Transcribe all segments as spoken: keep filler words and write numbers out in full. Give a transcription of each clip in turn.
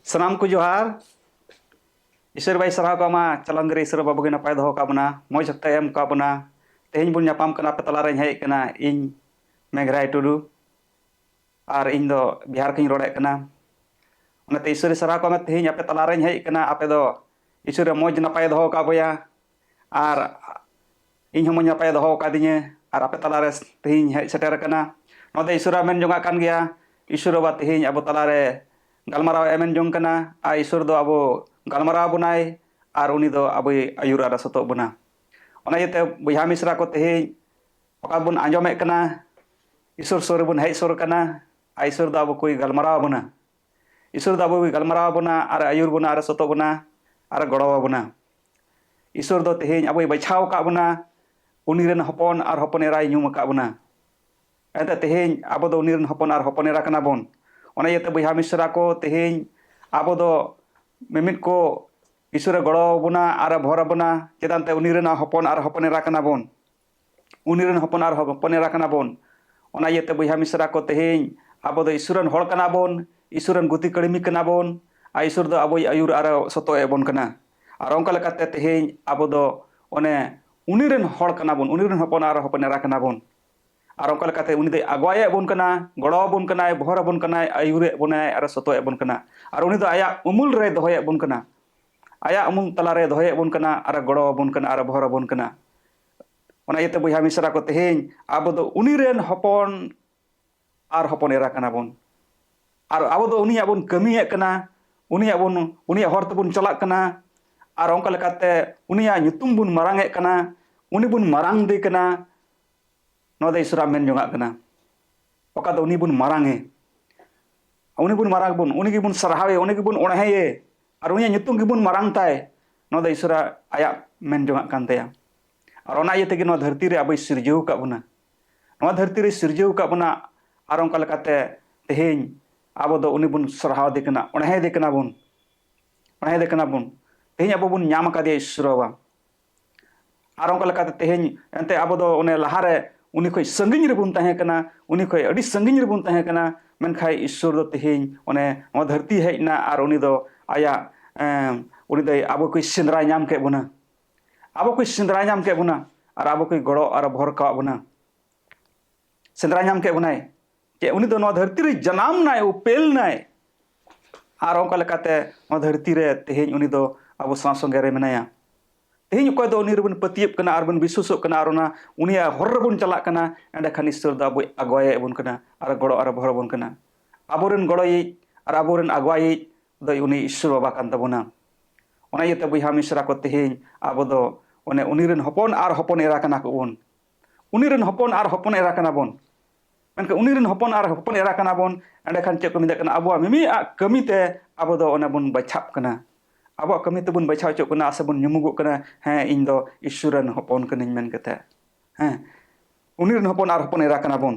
ᱥᱟᱱᱟᱢ ᱠᱚ ᱡᱚᱦᱟᱨ᱾ ᱤᱥᱚᱨ ᱵᱟᱭ ᱥᱟᱨᱦᱟᱣ ᱠᱟᱜ ᱢᱟ, ᱪᱟᱞᱟᱱ ᱜᱟᱹᱨᱤ ᱤᱥᱚᱨ ᱵᱟᱵᱩ ᱜᱮ ᱱᱟᱯᱟᱭ ᱫᱚᱦᱚ ᱠᱟᱜ ᱵᱚᱱᱟ, ᱢᱚᱡᱽ ᱚᱠᱛᱚᱭ ᱮᱢ ᱠᱟᱜ ᱵᱚᱱᱟ᱾ ᱛᱮᱦᱮᱧ ᱵᱚᱱ ᱧᱟᱯᱟᱢ ᱠᱟᱱᱟ, ᱟᱯᱮ ᱛᱟᱞᱟᱨᱮᱧ ᱦᱮᱡ ᱠᱟᱱᱟ, ᱤᱧ ᱢᱮᱜᱷᱨᱟᱭ ᱴᱩᱰᱩ, ᱟᱨ ᱤᱧ ᱫᱚ ᱵᱤᱦᱟᱨ ᱠᱷᱚᱱᱤᱧ ᱨᱚᱲᱮᱫ ᱠᱟᱱᱟ᱾ ᱚᱱᱟᱛᱮ ᱤᱥᱚᱨ ᱥᱟᱨᱦᱟᱣ ᱠᱟᱜ ᱢᱟ, ᱛᱮᱦᱮᱧ ᱟᱯᱮ ᱛᱟᱞᱟᱨᱮᱧ ᱦᱮᱡ ᱠᱟᱱᱟ, ᱟᱯᱮ ᱫᱚ ᱤᱥᱚᱨ ᱢᱚᱡᱽ ᱱᱟᱯᱟᱭ ᱫᱚᱦᱚ ᱠᱟᱜ ᱵᱚᱭᱟ᱾ ᱟᱨ ᱤᱧ ᱦᱚᱸ ᱢᱚᱡᱽ ᱱᱟᱯᱟᱭ ᱫᱚᱦᱚ ᱟᱠᱟᱫᱤᱧᱟᱹ, ᱟᱨ ᱟᱯᱮ ᱛᱟᱞᱟᱨᱮ ᱛᱮᱦᱮᱧ ᱦᱮᱡ ᱥᱮᱴᱮᱨ ᱟᱠᱟᱱᱟ᱾ ᱱᱚᱣᱟ ᱫᱚ ᱤᱥᱚᱨᱟᱜ ᱢᱮᱱ ᱡᱚᱝᱟᱜ ᱠᱟᱱ ᱜᱮᱭᱟ᱾ ᱤᱥᱚᱨ ᱵᱟᱵᱟ ᱛᱮᱦᱮᱧ ᱟᱵᱚ ᱛᱟᱞᱟᱨᱮ ᱜᱟᱞᱢᱟᱨᱟᱣ ᱮ ᱢᱮᱱ ᱡᱚᱝ ᱠᱟᱱᱟ, ᱟᱨ ᱤᱥᱚᱨ ᱫᱚ ᱟᱵᱚ ᱜᱟᱞᱢᱟᱨᱟᱣ ᱵᱚᱱᱟᱭ, ᱟᱨ ᱩᱱᱤ ᱫᱚ ᱟᱵᱚᱭ ᱟᱹᱭᱩᱨ ᱟᱨ ᱥᱚᱛᱚᱜ ᱵᱚᱱᱟ᱾ ᱚᱱᱟ ᱤᱭᱟᱹᱛᱮ ᱵᱚᱭᱦᱟ ᱢᱤᱥᱨᱟ ᱠᱚ, ᱛᱮᱦᱮᱧ ᱚᱠᱟ ᱵᱚᱱ ᱟᱸᱡᱚᱢᱮᱫ ᱠᱟᱱᱟ, ᱤᱥᱚᱨ ᱥᱩᱨ ᱨᱮᱵᱚᱱ ᱦᱮᱡ ᱥᱩᱨ ᱟᱠᱟᱱᱟ, ᱟᱨ ᱤᱥᱚᱨ ᱫᱚ ᱟᱵᱚ ᱠᱚᱭ ᱜᱟᱞᱢᱟᱨᱟᱣ ᱟᱵᱚᱱᱟ᱾ ᱤᱥᱚᱨ ᱫᱚ ᱟᱵᱚᱭ ᱜᱟᱞᱢᱟᱨᱟᱣ ᱟᱵᱚᱱᱟ, ᱟᱨ ᱟᱹᱭᱩᱨ ᱵᱚᱱᱟ, ᱟᱨ ᱥᱚᱛᱚᱜ ᱵᱚᱱᱟ, ᱟᱨ ᱜᱚᱲᱚ ᱟᱵᱚᱱᱟ᱾ ᱤᱥᱚᱨ ᱫᱚ ᱛᱮᱦᱮᱧ ᱟᱵᱚᱭ ᱵᱟᱪᱷᱟᱣ ᱟᱠᱟᱫ ᱵᱚᱱᱟ, ᱩᱱᱤ ᱨᱮᱱ ᱦᱚᱯᱚᱱ ᱟᱨ ᱦᱚᱯᱚᱱ ᱮᱨᱟᱭ ᱧᱩᱢ ᱟᱠᱟᱫ ᱵᱚᱱᱟ᱾ ᱮᱱᱛᱮ ᱛᱮᱦᱮᱧ ᱟᱵᱚ ᱫᱚ ᱩᱱᱤ ᱨᱮᱱ ᱦᱚᱯᱚᱱ ᱟᱨ ᱦᱚᱯᱚᱱ ᱮᱨᱟ ᱠᱟᱱᱟ ᱵᱚᱱ᱾ ᱚᱱᱟ ᱤᱭᱟᱹᱛᱮ ᱵᱚᱭᱦᱟ ᱢᱤᱥᱨᱟ ᱠᱚ, ᱛᱮᱦᱮᱧ ᱟᱵᱚ ᱫᱚ ᱢᱤᱢᱤᱫ ᱠᱚ ᱤᱥᱚᱨᱮ ᱜᱚᱲᱚ ᱟᱵᱚᱱᱟ ᱟᱨ ᱮ ᱵᱷᱚᱨ ᱟᱵᱚᱱᱟ, ᱪᱮᱫᱟᱜ ᱮᱱᱛᱮ ᱩᱱᱤ ᱨᱮᱱ ᱦᱚᱯᱚᱱ ᱟᱨ ᱦᱚᱯᱚᱱ ᱮᱨᱟ ᱠᱟᱱᱟ ᱵᱚᱱ᱾ ᱩᱱᱤ ᱨᱮᱱ ᱦᱚᱯᱚᱱ ᱟᱨ ᱦᱚᱯᱚᱱ ᱮᱨᱟ ᱠᱟᱱᱟ ᱵᱚᱱ᱾ ᱚᱱᱟ ᱤᱭᱟᱹᱛᱮ ᱵᱚᱭᱦᱟ ᱢᱤᱥᱨᱟ ᱠᱚ, ᱛᱮᱦᱮᱧ ᱟᱵᱚ ᱫᱚ ᱤᱥᱚᱨ ᱨᱮᱱ ᱦᱚᱲ ᱠᱟᱱᱟ ᱵᱚᱱ, ᱤᱥᱚᱨ ᱨᱮᱱ ᱜᱩᱛᱤ ᱠᱟᱹᱲᱢᱤ ᱠᱟᱱᱟ ᱵᱚᱱ, ᱟᱨ ᱤᱥᱚᱨ ᱫᱚ ᱟᱵᱚᱭ ᱟᱹᱭᱩᱨ ᱟᱨ ᱥᱚᱛᱚᱜ ᱮᱫ ᱵᱚᱱ ᱠᱟᱱᱟ᱾ ᱟᱨ ᱚᱱᱠᱟ ᱞᱮᱠᱟᱛᱮ ᱛᱮᱦᱮᱧ ᱟᱵᱚ ᱫᱚ ᱚᱱᱮ ᱩᱱᱤ ᱨᱮᱱ ᱦᱚᱲ ᱠᱟᱱᱟ ᱵᱚᱱ, ᱩᱱᱤ ᱨᱮᱱ ᱦᱚᱯᱚᱱ ᱟᱨ ᱦᱚᱯᱚᱱ ᱮᱨᱟ ᱠᱟᱱᱟ ᱵᱚᱱ᱾ ᱟᱨ ᱚᱱᱠᱟ ᱞᱮᱠᱟᱛᱮ ᱩᱱᱤ ᱫᱚᱭ ᱟᱜᱩᱣᱟᱭᱮᱫ ᱵᱚᱱ ᱠᱟᱱᱟ, ᱜᱚᱲᱚ ᱟᱵᱚᱱ ᱠᱟᱱᱟᱭ, ᱵᱷᱚᱨ ᱟᱵᱚᱱ ᱠᱟᱱᱟᱭ, ᱟᱹᱭᱩᱨᱮᱫ ᱵᱚᱱᱟᱭ ᱟᱨ ᱥᱚᱛᱚᱜ ᱮᱫ ᱵᱚᱱ ᱠᱟᱱᱟ᱾ ᱟᱨ ᱩᱱᱤ ᱫᱚ ᱟᱭᱟᱜ ᱩᱢᱩᱞ ᱨᱮᱭ ᱫᱚᱦᱚᱭᱮᱫ ᱵᱚᱱ ᱠᱟᱱᱟ, ᱟᱭᱟᱜ ᱩᱢᱩᱞ ᱛᱟᱞᱟᱨᱮ ᱫᱚᱦᱚᱭᱮᱫ ᱵᱚᱱ ᱠᱟᱱᱟ, ᱟᱨ ᱜᱚᱲᱚ ᱟᱵᱚᱱ ᱠᱟᱱᱟ, ᱟᱨ ᱵᱷᱚᱨ ᱟᱵᱚᱱ ᱠᱟᱱᱟ᱾ ᱚᱱᱟ ᱤᱭᱟᱹᱛᱮ ᱵᱚᱭᱦᱟ ᱢᱤᱥᱨᱟ ᱠᱚ, ᱛᱮᱦᱮᱧ ᱟᱵᱚ ᱫᱚ ᱩᱱᱤ ᱨᱮᱱ ᱦᱚᱯᱚᱱ ᱟᱨ ᱦᱚᱯᱚᱱ ᱮᱨᱟ ᱠᱟᱱᱟ ᱵᱚᱱ᱾ ᱟᱨ ᱟᱵᱚ ᱫᱚ ᱩᱱᱤᱭᱟᱜ ᱵᱚᱱ ᱠᱟᱹᱢᱤᱭᱮᱫ ᱠᱟᱱᱟ, ᱩᱱᱤᱭᱟᱜ ᱵᱚᱱ, ᱩᱱᱤᱭᱟᱜ ᱦᱚᱨ ᱛᱮᱵᱚᱱ ᱪᱟᱞᱟᱜ ᱠᱟᱱᱟ, ᱟᱨ ᱚᱱᱠᱟ ᱞᱮᱠᱟᱛᱮ ᱩᱱᱤᱭᱟᱜ ᱧᱩᱛᱩᱢ ᱵᱚᱱ ᱢᱟᱨᱟᱝ ᱮᱫ ᱠᱟᱱᱟ, ᱩᱱᱤ ᱵᱚᱱ ᱢᱟᱨᱟᱝ ᱫᱮ ᱠᱟᱱᱟ᱾ ᱱᱚᱣᱟ ᱫᱚ ᱤᱥᱚᱨᱟᱜ ᱢᱮᱱ ᱡᱚᱝᱟᱜ ᱠᱟᱱᱟ᱾ ᱚᱠᱟ ᱫᱚ ᱩᱱᱤ ᱵᱚᱱ ᱢᱟᱨᱟᱝ ᱮ, ᱩᱱᱤ ᱵᱚᱱ ᱢᱟᱨᱟᱝ ᱵᱚᱱ, ᱩᱱᱤ ᱜᱮᱵᱚᱱ ᱥᱟᱨᱦᱟᱣᱮ, ᱩᱱᱤ ᱜᱮᱵᱚᱱ ᱚᱬᱦᱮᱭᱮ, ᱟᱨ ᱩᱱᱤᱭᱟᱜ ᱧᱩᱛᱩᱢ ᱜᱮᱵᱚᱱ ᱢᱟᱨᱟᱝ ᱛᱟᱭ᱾ ᱱᱚᱣᱟ ᱫᱚ ᱤᱥᱚᱨᱟᱜ ᱟᱭᱟᱜ ᱢᱮᱱ ᱡᱚᱝᱟᱜ ᱠᱟᱱ ᱛᱟᱭᱟ᱾ ᱟᱨ ᱚᱱᱟ ᱤᱭᱟᱹ ᱛᱮᱜᱮ ᱱᱚᱣᱟ ᱫᱷᱟᱹᱨᱛᱤ ᱨᱮ ᱟᱵᱚᱭ ᱥᱤᱨᱡᱟᱹᱣ ᱟᱠᱟᱫ ᱵᱚᱱᱟ᱾ ᱱᱚᱣᱟ ᱫᱷᱟᱹᱨᱛᱤ ᱨᱮ ᱥᱤᱨᱡᱟᱹᱣ ᱟᱠᱟᱫ ᱵᱚᱱᱟ, ᱟᱨ ᱚᱱᱠᱟ ᱞᱮᱠᱟᱛᱮ ᱛᱮᱦᱮᱧ ᱟᱵᱚ ᱫᱚ ᱩᱱᱤ ᱵᱚᱱ ᱥᱟᱨᱦᱟᱣ ᱫᱮ ᱠᱟᱱᱟ, ᱚᱬᱦᱮ ᱫᱮ ᱠᱟᱱᱟ ᱵᱚᱱ, ᱚᱬᱦᱮ ᱫᱮ ᱠᱟᱱᱟ ᱵᱚᱱ᱾ ᱛᱮᱦᱮᱧ ᱟᱵᱚ ᱵᱚᱱ ᱧᱟᱢ ᱟᱠᱟᱫᱮᱭᱟ ᱤᱥᱚᱨ ᱵᱟᱵᱟ᱾ ᱟᱨ ᱚᱱᱠᱟ ᱞᱮᱠᱟᱛᱮ ᱛᱮᱦᱮᱧ ᱮᱱᱛᱮ ᱟᱵᱚ ᱫᱚ ᱚᱱᱮ ᱞᱟᱦᱟᱨᱮ ᱩᱱᱤ ᱠᱷᱚᱱ ᱥᱟᱺᱜᱤᱧ ᱨᱮᱵᱚᱱ ᱛᱟᱦᱮᱸ ᱠᱟᱱᱟ, ᱩᱱᱤ ᱠᱷᱚᱱ ᱟᱹᱰᱤ ᱥᱟᱺᱜᱤᱧ ᱨᱮᱵᱚᱱ ᱛᱟᱦᱮᱸ ᱠᱟᱱᱟ, ᱢᱮᱱᱠᱷᱟᱱ ᱤᱥᱥᱚᱨ ᱫᱚ ᱛᱮᱦᱮᱧ ᱚᱱᱮ ᱱᱚᱣᱟ ᱫᱷᱟᱹᱨᱛᱤ ᱦᱮᱡ ᱮᱱᱟ ᱟᱨ ᱩᱱᱤ ᱫᱚ ᱟᱭᱟᱜ ᱮᱸ, ᱩᱱᱤ ᱫᱚᱭ ᱟᱵᱚ ᱠᱚᱭ ᱥᱮᱸᱫᱽᱨᱟ ᱧᱟᱢ ᱠᱮᱫ ᱵᱚᱱᱟ᱾ ᱟᱵᱚ ᱠᱚᱭ ᱥᱮᱸᱫᱽᱨᱟ ᱧᱟᱢ ᱠᱮᱫ ᱵᱚᱱᱟ ᱟᱨ ᱟᱵᱚ ᱠᱚᱭ ᱜᱚᱲᱚ ᱟᱨ ᱵᱷᱚᱨ ᱠᱟᱣᱟᱫ ᱵᱚᱱᱟ᱾ ᱥᱮᱸᱫᱽᱨᱟ ᱧᱟᱢ ᱠᱮᱫ ᱵᱚᱱᱟᱭ᱾ ᱪᱮ ᱩᱱᱤ ᱫᱚ ᱱᱚᱣᱟ ᱫᱷᱟᱹᱨᱛᱤ ᱨᱮ ᱡᱟᱱᱟᱢ ᱱᱟᱭ, ᱩᱯᱮᱞ ᱱᱟᱭ᱾ ᱟᱨ ᱚᱱᱠᱟ ᱞᱮᱠᱟᱛᱮ ᱱᱚᱣᱟ ᱫᱷᱟᱹᱨᱛᱤ ᱨᱮ ᱛᱮᱦᱮᱧ ᱩᱱᱤ ᱫᱚ ᱟᱵᱚ ᱥᱟᱶ ᱥᱚᱸᱜᱮ ᱨᱮ ᱢᱮᱱᱟᱭᱟ᱾ ᱛᱮᱦᱮᱧ ᱚᱠᱚᱭ ᱫᱚ ᱩᱱᱤ ᱨᱮᱵᱚᱱ ᱯᱟᱹᱛᱭᱟᱹᱜ ᱠᱟᱱᱟ ᱟᱨ ᱵᱚᱱ ᱵᱤᱥᱣᱟᱹᱥᱚᱜ ᱠᱟᱱᱟ ᱟᱨ ᱚᱱᱟ ᱩᱱᱤᱭᱟᱜ ᱦᱚᱨ ᱨᱮᱵᱚᱱ ᱪᱟᱞᱟᱜ ᱠᱟᱱᱟ, ᱮᱸᱰᱮᱠᱷᱟᱱ ᱤᱥᱥᱚᱨ ᱫᱚ ᱟᱵᱚᱭ ᱟᱜᱩᱣᱟᱭᱮᱫ ᱵᱚᱱ ᱠᱟᱱᱟ ᱟᱨ ᱜᱚᱲᱚ ᱟᱨ ᱵᱷᱚᱨ ᱵᱚᱱ ᱠᱟᱱᱟ᱾ ᱟᱵᱚᱨᱮᱱ ᱜᱚᱲᱚᱭᱤᱡ ᱟᱨ ᱟᱵᱚᱨᱮᱱ ᱟᱜᱩᱣᱟᱭᱤᱡ ᱫᱚᱭ ᱩᱱᱤ ᱤᱥᱥᱚᱨ ᱵᱟᱵᱟ ᱠᱟᱱ ᱛᱟᱵᱚᱱᱟ᱾ ᱚᱱᱟ ᱤᱭᱟᱹᱛᱮ ᱵᱚᱭᱦᱟ ᱢᱤᱥᱨᱟ ᱠᱚ, ᱛᱮᱦᱮᱧ ᱟᱵᱚ ᱫᱚ ᱚᱱᱮ ᱩᱱᱤ ᱨᱮᱱ ᱦᱚᱯᱚᱱ ᱟᱨ ᱦᱚᱯᱚᱱ ᱮᱨᱟ ᱠᱟᱱᱟ ᱠᱚ ᱵᱚᱱ᱾ ᱩᱱᱤ ᱨᱮᱱ ᱦᱚᱯᱚᱱ ᱟᱨ ᱦᱚᱯᱚᱱ ᱮᱨᱟ ᱠᱟᱱᱟ ᱵᱚᱱ᱾ ᱢᱮᱱᱠᱷᱟᱱ ᱩᱱᱤ ᱨᱮᱱ ᱦᱚᱯᱚᱱ ᱟᱨ ᱦᱚᱯᱚᱱ ᱮᱨᱟ ᱠᱟᱱᱟ ᱵᱚᱱ, ᱮᱸᱰᱮᱠᱷᱟᱱ ᱪᱮᱫ ᱠᱚ ᱢᱮᱛᱟᱜ ᱠᱟᱱᱟ, ᱟᱵᱚᱣᱟᱜ ᱢᱤᱢᱤᱫ ᱟᱜ ᱠᱟᱹᱢᱤ ᱛᱮ ᱟᱵᱚ ᱫᱚ ᱚᱱᱮ ᱵᱚᱱ ᱵᱟᱪᱷᱟᱜ ᱠᱟᱱᱟ᱾ ᱟᱵᱚᱣᱟᱜ ᱠᱟᱹᱢᱤ ᱛᱮᱵᱚᱱ ᱵᱟᱪᱷᱟᱣ ᱦᱚᱪᱚᱜ ᱠᱟᱱᱟ ᱟᱨ ᱥᱮᱵᱚᱱ ᱧᱩᱢᱩᱜᱚᱜ ᱠᱟᱱᱟ, ᱦᱮᱸ, ᱤᱧ ᱫᱚ ᱤᱥᱥᱚᱨ ᱨᱮᱱ ᱦᱚᱯᱚᱱ ᱠᱟᱹᱱᱟᱹᱧ ᱢᱮᱱ ᱠᱟᱛᱮ᱾ ᱦᱮᱸ, ᱩᱱᱤ ᱨᱮᱱ ᱦᱚᱯᱚᱱ ᱟᱨ ᱦᱚᱯᱚᱱ ᱮᱨᱟ ᱠᱟᱱᱟ ᱵᱚᱱ᱾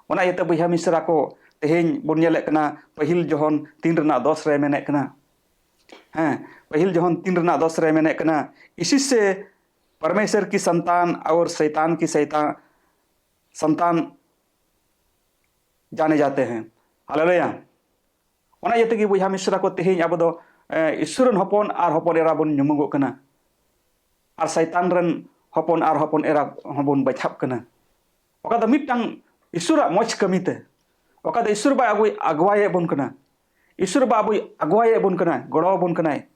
ᱚᱱᱟ ᱤᱭᱟᱹᱛᱮ ᱵᱚᱭᱦᱟ ᱢᱤᱥᱨᱟ ᱠᱚ, ᱛᱮᱦᱮᱧ ᱵᱚᱱ ᱧᱮᱞᱮᱫ ᱠᱟᱱᱟ ᱯᱟᱹᱦᱤᱞ ᱡᱚᱦᱚᱱ ᱛᱤᱱ ᱨᱮᱱᱟᱜ ᱫᱚᱥ ᱨᱮ ᱢᱮᱱᱮᱫ ᱠᱟᱱᱟ᱾ ᱦᱮᱸ, ᱯᱟᱹᱦᱤᱞ ᱡᱚᱦᱚᱱ ᱛᱤᱱ ᱨᱮᱱᱟᱜ ᱫᱚᱥ ᱨᱮ ᱢᱮᱱᱮᱫ ᱠᱟᱱᱟ, इसी से परमेश्वर की संतान और शैतान की शैतान संतान जाने जाते हैं। हालेलुया। ᱚᱱᱟ ᱤᱭᱟᱹ ᱛᱮᱜᱮ ᱵᱚᱭᱦᱟ ᱢᱤᱥᱨᱟ ᱠᱚ, ᱛᱮᱦᱮᱧ ᱟᱵᱚ ᱫᱚ ᱮ, ᱤᱥᱥᱚᱨ ᱨᱮᱱ ᱦᱚᱯᱚᱱ ᱟᱨ ᱦᱚᱯᱚᱱ ᱮᱨᱟ ᱵᱚᱱ ᱧᱩᱢᱩᱜᱚᱜ ᱠᱟᱱᱟ ᱟᱨ ᱥᱟᱭᱛᱟᱱ ᱨᱮᱱ ᱦᱚᱯᱚᱱ ᱟᱨ ᱦᱚᱯᱚᱱ ᱮᱨᱟ ᱦᱚᱸᱵᱚᱱ ᱵᱟᱪᱷᱟᱵ ᱠᱟᱱᱟ᱾ ᱚᱠᱟ ᱫᱚ ᱢᱤᱫᱴᱟᱝ ᱤᱥᱥᱚᱨᱟᱜ ᱢᱚᱡᱽ ᱠᱟᱹᱢᱤᱛᱮ, ᱚᱠᱟ ᱫᱚ ᱤᱥᱥᱚᱨ ᱵᱟᱭ ᱟᱵᱚᱭ ᱟᱜᱩᱣᱟᱭᱮᱫ ᱵᱚᱱ ᱠᱟᱱᱟ, ᱤᱥᱥᱚᱨ ᱵᱟ ᱟᱵᱚᱭ ᱟᱜᱩᱣᱟᱭᱮᱫ ᱵᱚᱱ ᱠᱟᱱᱟ, ᱜᱚᱲᱚ ᱟᱵᱚᱱ ᱠᱟᱱᱟᱭ᱾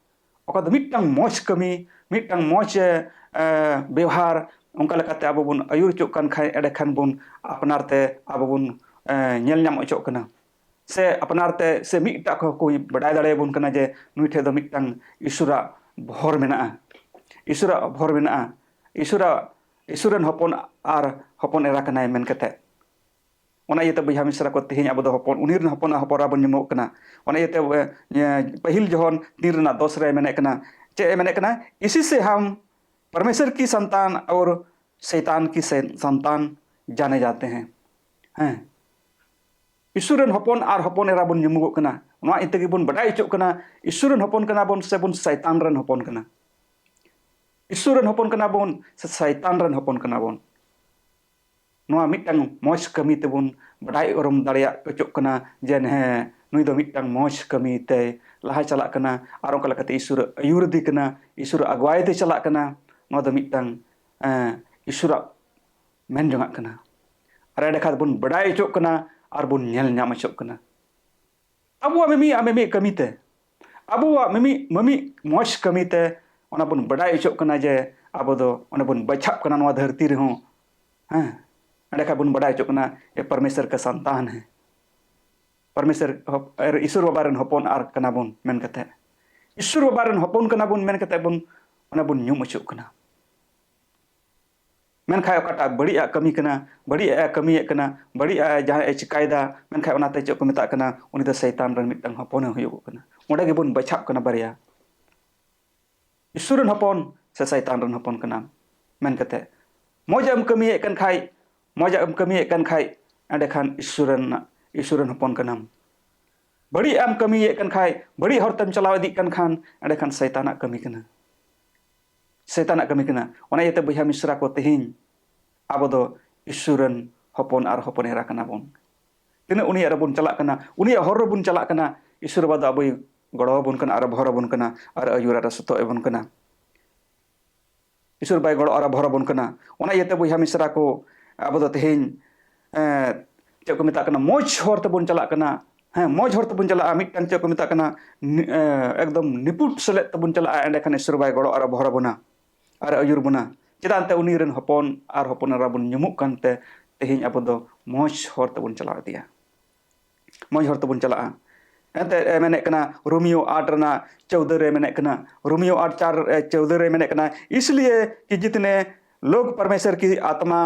ᱚᱠᱟ ᱫᱚ ᱢᱤᱫᱴᱟᱝ ᱢᱚᱡᱽ ᱠᱟᱹᱢᱤ, ᱢᱤᱫᱴᱟᱝ ᱢᱚᱡᱽ ᱮ, ᱮ, ᱵᱮᱣᱦᱟᱨ, ᱚᱱᱠᱟ ᱞᱮᱠᱟᱛᱮ ᱟᱵᱚ ᱵᱚᱱ ᱟᱹᱭᱩᱨ ᱦᱚᱪᱚᱜ ᱠᱟᱱ ᱠᱷᱟᱱ, ᱮᱸᱰᱮᱠᱷᱟᱱ ᱵᱚᱱ ᱟᱯᱱᱟᱨ ᱛᱮ ᱟᱵᱚ ᱵᱚᱱ ᱮ, ᱧᱮᱞ ᱧᱟᱢ ᱦᱚᱪᱚᱜ ᱠᱟᱱᱟ᱾ ᱥᱮ ᱟᱯᱱᱟᱨ ᱛᱮ ᱥᱮ ᱢᱤᱫᱴᱟᱜ ᱠᱚ ᱠᱚ ᱵᱟᱰᱟᱭ ᱫᱟᱲᱮᱭᱟᱵᱚᱱ ᱠᱟᱱᱟ ᱡᱮ ᱱᱩᱭ ᱴᱷᱮᱱ ᱫᱚ ᱢᱤᱫᱴᱟᱝ ᱤᱥᱥᱚᱨᱟᱜ ᱵᱷᱚᱨ ᱢᱮᱱᱟᱜᱼᱟ, ᱤᱥᱥᱚᱨᱟᱜ ᱵᱷᱚᱨ ᱢᱮᱱᱟᱜᱼᱟ, ᱤᱥᱥᱚᱨᱟᱜ, ᱤᱥᱥᱚᱨ ᱨᱮᱱ ᱦᱚᱯᱚᱱ ᱟᱨ ᱦᱚᱯᱚᱱ ᱮᱨᱟ ᱠᱟᱱᱟᱭ ᱢᱮᱱ ᱠᱟᱛᱮ᱾ ᱚᱱᱟ ᱤᱭᱟᱹᱛᱮ ᱵᱚᱭᱦᱟ ᱢᱤᱥᱨᱟ ᱠᱚ, ᱛᱮᱦᱮᱧ ᱟᱵᱚ ᱫᱚ ᱦᱚᱯᱚᱱ, ᱩᱱᱤ ᱨᱮᱱ ᱦᱚᱯᱚᱱ ᱟᱨ ᱦᱚᱯᱚᱱ ᱮᱨᱟ ᱵᱚᱱ ᱧᱩᱢᱚᱜ ᱠᱟᱱᱟ᱾ ᱚᱱᱟ ᱤᱭᱟᱹᱛᱮ ᱮ, ᱯᱟᱹᱦᱤᱞ ᱡᱚᱦᱚᱱ ᱛᱤᱱ ᱨᱮᱱᱟᱜ ᱫᱚᱥ ᱨᱮ ᱢᱮᱱᱮᱫ ᱠᱟᱱᱟ, ᱪᱮᱫ ᱮ ᱢᱮᱱᱮᱫ ᱠᱟᱱᱟ? इसी से हम परमेश्वर की संतान और शैतान की से-, संतान जाने जाते हैं। ᱦᱮᱸ, ᱤᱥᱥᱚᱨ ᱨᱮᱱ ᱦᱚᱯᱚᱱ ᱟᱨ ᱦᱚᱯᱚᱱ ᱮᱨᱟ ᱵᱚᱱ ᱧᱩᱢᱩᱜᱚᱜ ᱠᱟᱱᱟ᱾ ᱱᱚᱣᱟ ᱤᱭᱟᱹ ᱛᱮᱜᱮ ᱵᱚᱱ ᱵᱟᱰᱟᱭ ᱦᱚᱪᱚᱜ ᱠᱟᱱᱟ, ᱤᱥᱥᱚᱨ ᱨᱮᱱ ᱦᱚᱯᱚᱱ ᱠᱟᱱᱟ ᱵᱚᱱ ᱥᱮ ᱵᱚᱱ ᱥᱟᱭᱛᱟᱱ ᱨᱮᱱ ᱦᱚᱯᱚᱱ ᱠᱟᱱᱟ᱾ ᱤᱥᱥᱚᱨ ᱨᱮᱱ ᱦᱚᱯᱚᱱ ᱠᱟᱱᱟ ᱵᱚᱱ ᱥᱮ ᱥᱟᱭᱛᱟᱱ ᱨᱮᱱ ᱦᱚᱯᱚᱱ ᱠᱟᱱᱟ ᱵᱚᱱ᱾ ᱱᱚᱣᱟ ᱢᱤᱫᱴᱟᱝ ᱢᱚᱡᱽ ᱠᱟᱹᱢᱤ ᱛᱮᱵᱚᱱ ᱵᱟᱰᱟᱭ ᱩᱨᱩᱢ ᱫᱟᱲᱮᱭᱟᱜ ᱦᱚᱪᱚᱜ ᱠᱟᱱᱟ ᱡᱮ ᱦᱮᱸ, ᱱᱩᱭ ᱫᱚ ᱢᱤᱫᱴᱟᱝ ᱢᱚᱡᱽ ᱠᱟᱹᱢᱤ ᱛᱮᱭ ᱞᱟᱦᱟ ᱪᱟᱞᱟᱜ ᱠᱟᱱᱟ ᱟᱨ ᱚᱱᱠᱟ ᱞᱮᱠᱟᱛᱮ ᱤᱥᱚᱨ ᱟᱹᱭᱩᱨᱫᱤ ᱠᱟᱱᱟ, ᱤᱥᱚᱨ ᱟᱜᱩᱣᱟᱭ ᱛᱮ ᱪᱟᱞᱟᱜ ᱠᱟᱱᱟ᱾ ᱱᱚᱣᱟ ᱫᱚ ᱢᱤᱫᱴᱟᱝ ᱮᱸ, ᱤᱥᱚᱨᱟᱜ ᱢᱮᱱ ᱡᱚᱝᱟᱜ ᱠᱟᱱᱟ᱾ ᱟᱨ ᱮᱸᱰᱮᱠᱷᱟᱱ ᱵᱚᱱ ᱵᱟᱰᱟᱭ ᱦᱚᱪᱚᱜ ᱠᱟᱱᱟ ᱟᱨ ᱵᱚᱱ ᱧᱮᱞ ᱧᱟᱢ ᱦᱚᱪᱚᱜ ᱠᱟᱱᱟ᱾ ᱟᱵᱚᱣᱟᱜ ᱢᱤᱢᱤᱫ ᱟᱨ ᱢᱤᱢᱤᱫ ᱠᱟᱹᱢᱤᱛᱮ, ᱟᱵᱚᱣᱟᱜ ᱢᱤᱢᱤᱫ ᱢᱤᱢᱤᱫ ᱢᱚᱡᱽ ᱠᱟᱹᱢᱤᱛᱮ ᱚᱱᱟ ᱵᱚᱱ ᱵᱟᱰᱟᱭ ᱦᱚᱪᱚᱜ ᱠᱟᱱᱟ ᱡᱮ ᱟᱵᱚ ᱫᱚ ᱚᱱᱮ ᱵᱚᱱ ᱵᱟᱪᱷᱟᱜ ᱠᱟᱱᱟ ᱱᱚᱣᱟ ᱫᱷᱟᱹᱨᱛᱤ ᱨᱮᱦᱚᱸ᱾ ᱦᱮᱸ, ᱮᱸᱰᱮᱠᱷᱟᱱ ᱵᱚᱱ ᱵᱟᱰᱟᱭ ᱦᱚᱪᱚᱜ ᱠᱟᱱᱟ ᱡᱮ ᱯᱚᱨᱢᱮᱥᱚᱨ ᱠᱟ ᱥᱟᱱᱛᱟᱱ ᱦᱮᱸ, ᱯᱚᱨᱢᱮᱥᱚᱨ ᱦᱚᱯ-, ᱤᱥᱚᱨ ᱵᱟᱵᱟ ᱨᱮᱱ ᱦᱚᱯᱚᱱ ᱟᱨ ᱠᱟᱱᱟ ᱵᱚᱱ ᱢᱮᱱ ᱠᱟᱛᱮ, ᱤᱥᱚᱨ ᱵᱟᱵᱟ ᱨᱮᱱ ᱦᱚᱯᱚᱱ ᱠᱟᱱᱟ ᱵᱚᱱ ᱢᱮᱱ ᱠᱟᱛᱮ ᱵᱚᱱ ᱚᱱᱮ ᱵᱚᱱ ᱧᱩᱢ ᱦᱚᱪᱚᱜ ᱠᱟᱱᱟ᱾ ᱢᱮᱱᱠᱷᱟᱱ ᱚᱠᱟᱴᱟᱜ ᱵᱟᱹᱲᱤᱡ ᱟᱜ ᱠᱟᱹᱢᱤ ᱠᱟᱱᱟ, ᱵᱟᱹᱲᱤᱡ ᱟᱜ ᱮ ᱠᱟᱹᱢᱤᱭᱮᱫ ᱠᱟᱱᱟ, ᱵᱟᱹᱲᱤᱡ ᱟᱜ ᱮ ᱡᱟᱦᱟᱸ ᱮ ᱪᱤᱠᱟᱭᱮᱫᱟ, ᱢᱮᱱᱠᱷᱟᱱ ᱚᱱᱟᱛᱮ ᱪᱮᱫ ᱠᱚ ᱢᱮᱛᱟᱜ ᱠᱟᱱᱟ, ᱩᱱᱤ ᱫᱚ ᱥᱚᱭᱛᱟᱱ ᱨᱮᱱ ᱢᱤᱫᱴᱟᱝ ᱦᱚᱯᱚᱱᱮ ᱦᱩᱭᱩᱜᱚᱜ ᱠᱟᱱᱟ᱾ ᱚᱸᱰᱮ ᱜᱮᱵᱚᱱ ᱵᱟᱪᱷᱟᱜ ᱠᱟᱱᱟ ᱵᱟᱨᱭᱟ, ᱤᱥᱚᱨ ᱨᱮᱱ ᱦᱚᱯᱚᱱ ᱥᱮ ᱥᱚᱭᱛᱟᱱ ᱨᱮᱱ ᱦᱚᱯᱚᱱ ᱠᱟᱱᱟᱢ ᱢᱮᱱ ᱠᱟᱛᱮ᱾ ᱢᱚᱡᱽ ᱮᱢ ᱠᱟᱹᱢᱤᱭᱮᱫ ᱠᱟᱱ ᱠᱷᱟᱡ, ᱢᱚᱡᱽ ᱮᱢ ᱠᱟᱹᱢᱤᱭᱮᱫ ᱠᱟᱱ ᱠᱷᱟᱡ, ᱮᱸᱰᱮᱠᱷᱟᱱ ᱤᱥᱚᱨ ᱨᱮᱱ, ᱤᱥᱚᱨ ᱨᱮᱱ ᱦᱚᱯᱚᱱ ᱠᱟᱱᱟᱢ᱾ ᱵᱟᱹᱲᱤᱡ ᱮᱢ ᱠᱟᱹᱢᱤᱭᱮᱫ ᱠᱟᱱ ᱠᱷᱟᱡ, ᱵᱟᱹᱲᱤᱡ ᱦᱚᱨ ᱛᱮᱢ ᱪᱟᱞᱟᱣ ᱤᱫᱤᱜ ᱠᱟᱱ ᱠᱷᱟᱱ, ᱮᱸᱰᱮᱠᱷᱟᱱ ᱥᱚᱭᱛᱟᱱᱟᱜ ᱠᱟᱹᱢᱤ ᱠᱟᱱᱟ, ᱥᱚᱭᱛᱟᱱᱟᱜ ᱠᱟᱹᱢᱤ ᱠᱟᱱᱟ᱾ ᱚᱱᱟ ᱤᱭᱟᱹᱛᱮ ᱵᱚᱭᱦᱟ ᱢᱤᱥᱨᱟ ᱠᱚ, ᱛᱮᱦᱮᱧ ᱟᱵᱚ ᱫᱚ ᱤᱥᱚᱨ ᱨᱮᱱ ᱦᱚᱯᱚᱱ ᱟᱨ ᱦᱚᱯᱚᱱ ᱮᱨᱟ ᱠᱟᱱᱟ ᱵᱚᱱ᱾ ᱛᱤᱱᱟᱹᱜ ᱩᱱᱤᱭᱟᱜ ᱨᱮᱵᱚᱱ ᱪᱟᱞᱟᱜ ᱠᱟᱱᱟ, ᱩᱱᱤᱭᱟᱜ ᱦᱚᱨ ᱨᱮᱵᱚᱱ ᱪᱟᱞᱟᱜ ᱠᱟᱱᱟ, ᱤᱥᱚᱨ ᱵᱟᱵᱟ ᱫᱚ ᱟᱵᱚᱭ ᱜᱚᱲᱚ ᱟᱵᱚᱱ ᱠᱟᱱᱟ, ᱟᱨ ᱵᱷᱚᱨ ᱟᱵᱚᱱ ᱠᱟᱱᱟ, ᱟᱨ ᱟᱹᱭᱩᱨ ᱟᱨ ᱥᱚᱛᱚᱜ ᱟᱵᱚᱱ ᱠᱟᱱᱟ᱾ ᱤᱥᱚᱨ ᱵᱟᱭ ᱜᱚᱲᱚ ᱟᱨ ᱵᱷᱚᱨ ᱟᱵᱚᱱ ᱠᱟᱱᱟ᱾ ᱚᱱᱟ ᱤᱭᱟᱹᱛᱮ ᱵᱚᱭᱦᱟ ᱢᱤᱥᱨᱟ ᱠᱚ, ᱟᱵᱚ ᱫᱚ ᱛᱮᱦᱮᱧ, ᱮᱸ, ᱪᱮᱫ ᱠᱚ ᱢᱮᱛᱟᱜ ᱠᱟᱱᱟ, ᱢᱚᱡᱽ ᱦᱚᱨ ᱛᱮᱵᱚᱱ ᱪᱟᱞᱟᱜ ᱠᱟᱱᱟ᱾ ᱦᱮᱸ, ᱢᱚᱡᱽ ᱦᱚᱨ ᱛᱮᱵᱚᱱ ᱪᱟᱞᱟᱜᱼᱟ, ᱢᱤᱫᱴᱟᱝ ᱪᱮᱫ ᱠᱚ ᱢᱮᱛᱟᱜ ᱠᱟᱱᱟ, ᱱᱤ-, ᱮᱸ, ᱮᱠᱫᱚᱢ ᱱᱤᱯᱩᱴ ᱥᱮᱞᱮᱫ ᱛᱮᱵᱚᱱ ᱪᱟᱞᱟᱜᱼᱟ, ᱮᱸᱰᱮᱠᱷᱟᱱ ᱤᱥᱚᱨ ᱵᱟᱭ ᱜᱚᱲᱚ ᱟᱨ ᱵᱷᱚᱨ ᱟᱵᱚᱱᱟ ᱟᱨ ᱟᱹᱭᱩᱨ ᱵᱚᱱᱟ᱾ ᱪᱮᱫᱟᱜ ᱮᱱᱛᱮ ᱩᱱᱤ ᱨᱮᱱ ᱦᱚᱯᱚᱱ ᱟᱨ ᱦᱚᱯᱚᱱ ᱮᱨᱟ ᱵᱚᱱ ᱧᱩᱢᱩᱜ ᱠᱟᱱᱛᱮ ᱛᱮᱦᱮᱧ ᱟᱵᱚ ᱫᱚ ᱢᱚᱡᱽ ᱦᱚᱨ ᱛᱮᱵᱚᱱ ᱪᱟᱞᱟᱣ ᱤᱫᱤᱭᱟ᱾ ᱢᱚᱡᱽ ᱦᱚᱨ ᱛᱮᱵᱚᱱ ᱪᱟᱞᱟᱜᱼᱟ᱾ ᱮᱱᱛᱮ, ᱮ, ᱢᱮᱱᱮᱫ ᱠᱟᱱᱟ, ᱨᱳᱢᱤᱭᱳ ᱟᱴ ᱨᱮᱱᱟᱜ ᱪᱳᱣᱫᱟᱹ ᱨᱮ ᱢᱮᱱᱮᱫ ᱠᱟᱱᱟ, ᱨᱳᱢᱤᱭᱳ ᱟᱴ ᱪᱟᱨ, ᱮ, ᱪᱳᱣᱫᱟᱹ ᱨᱮ ᱢᱮᱱᱮᱫ ᱠᱟᱱᱟ, "इसलिए कि जितने लोग परमेश्वर की आत्मा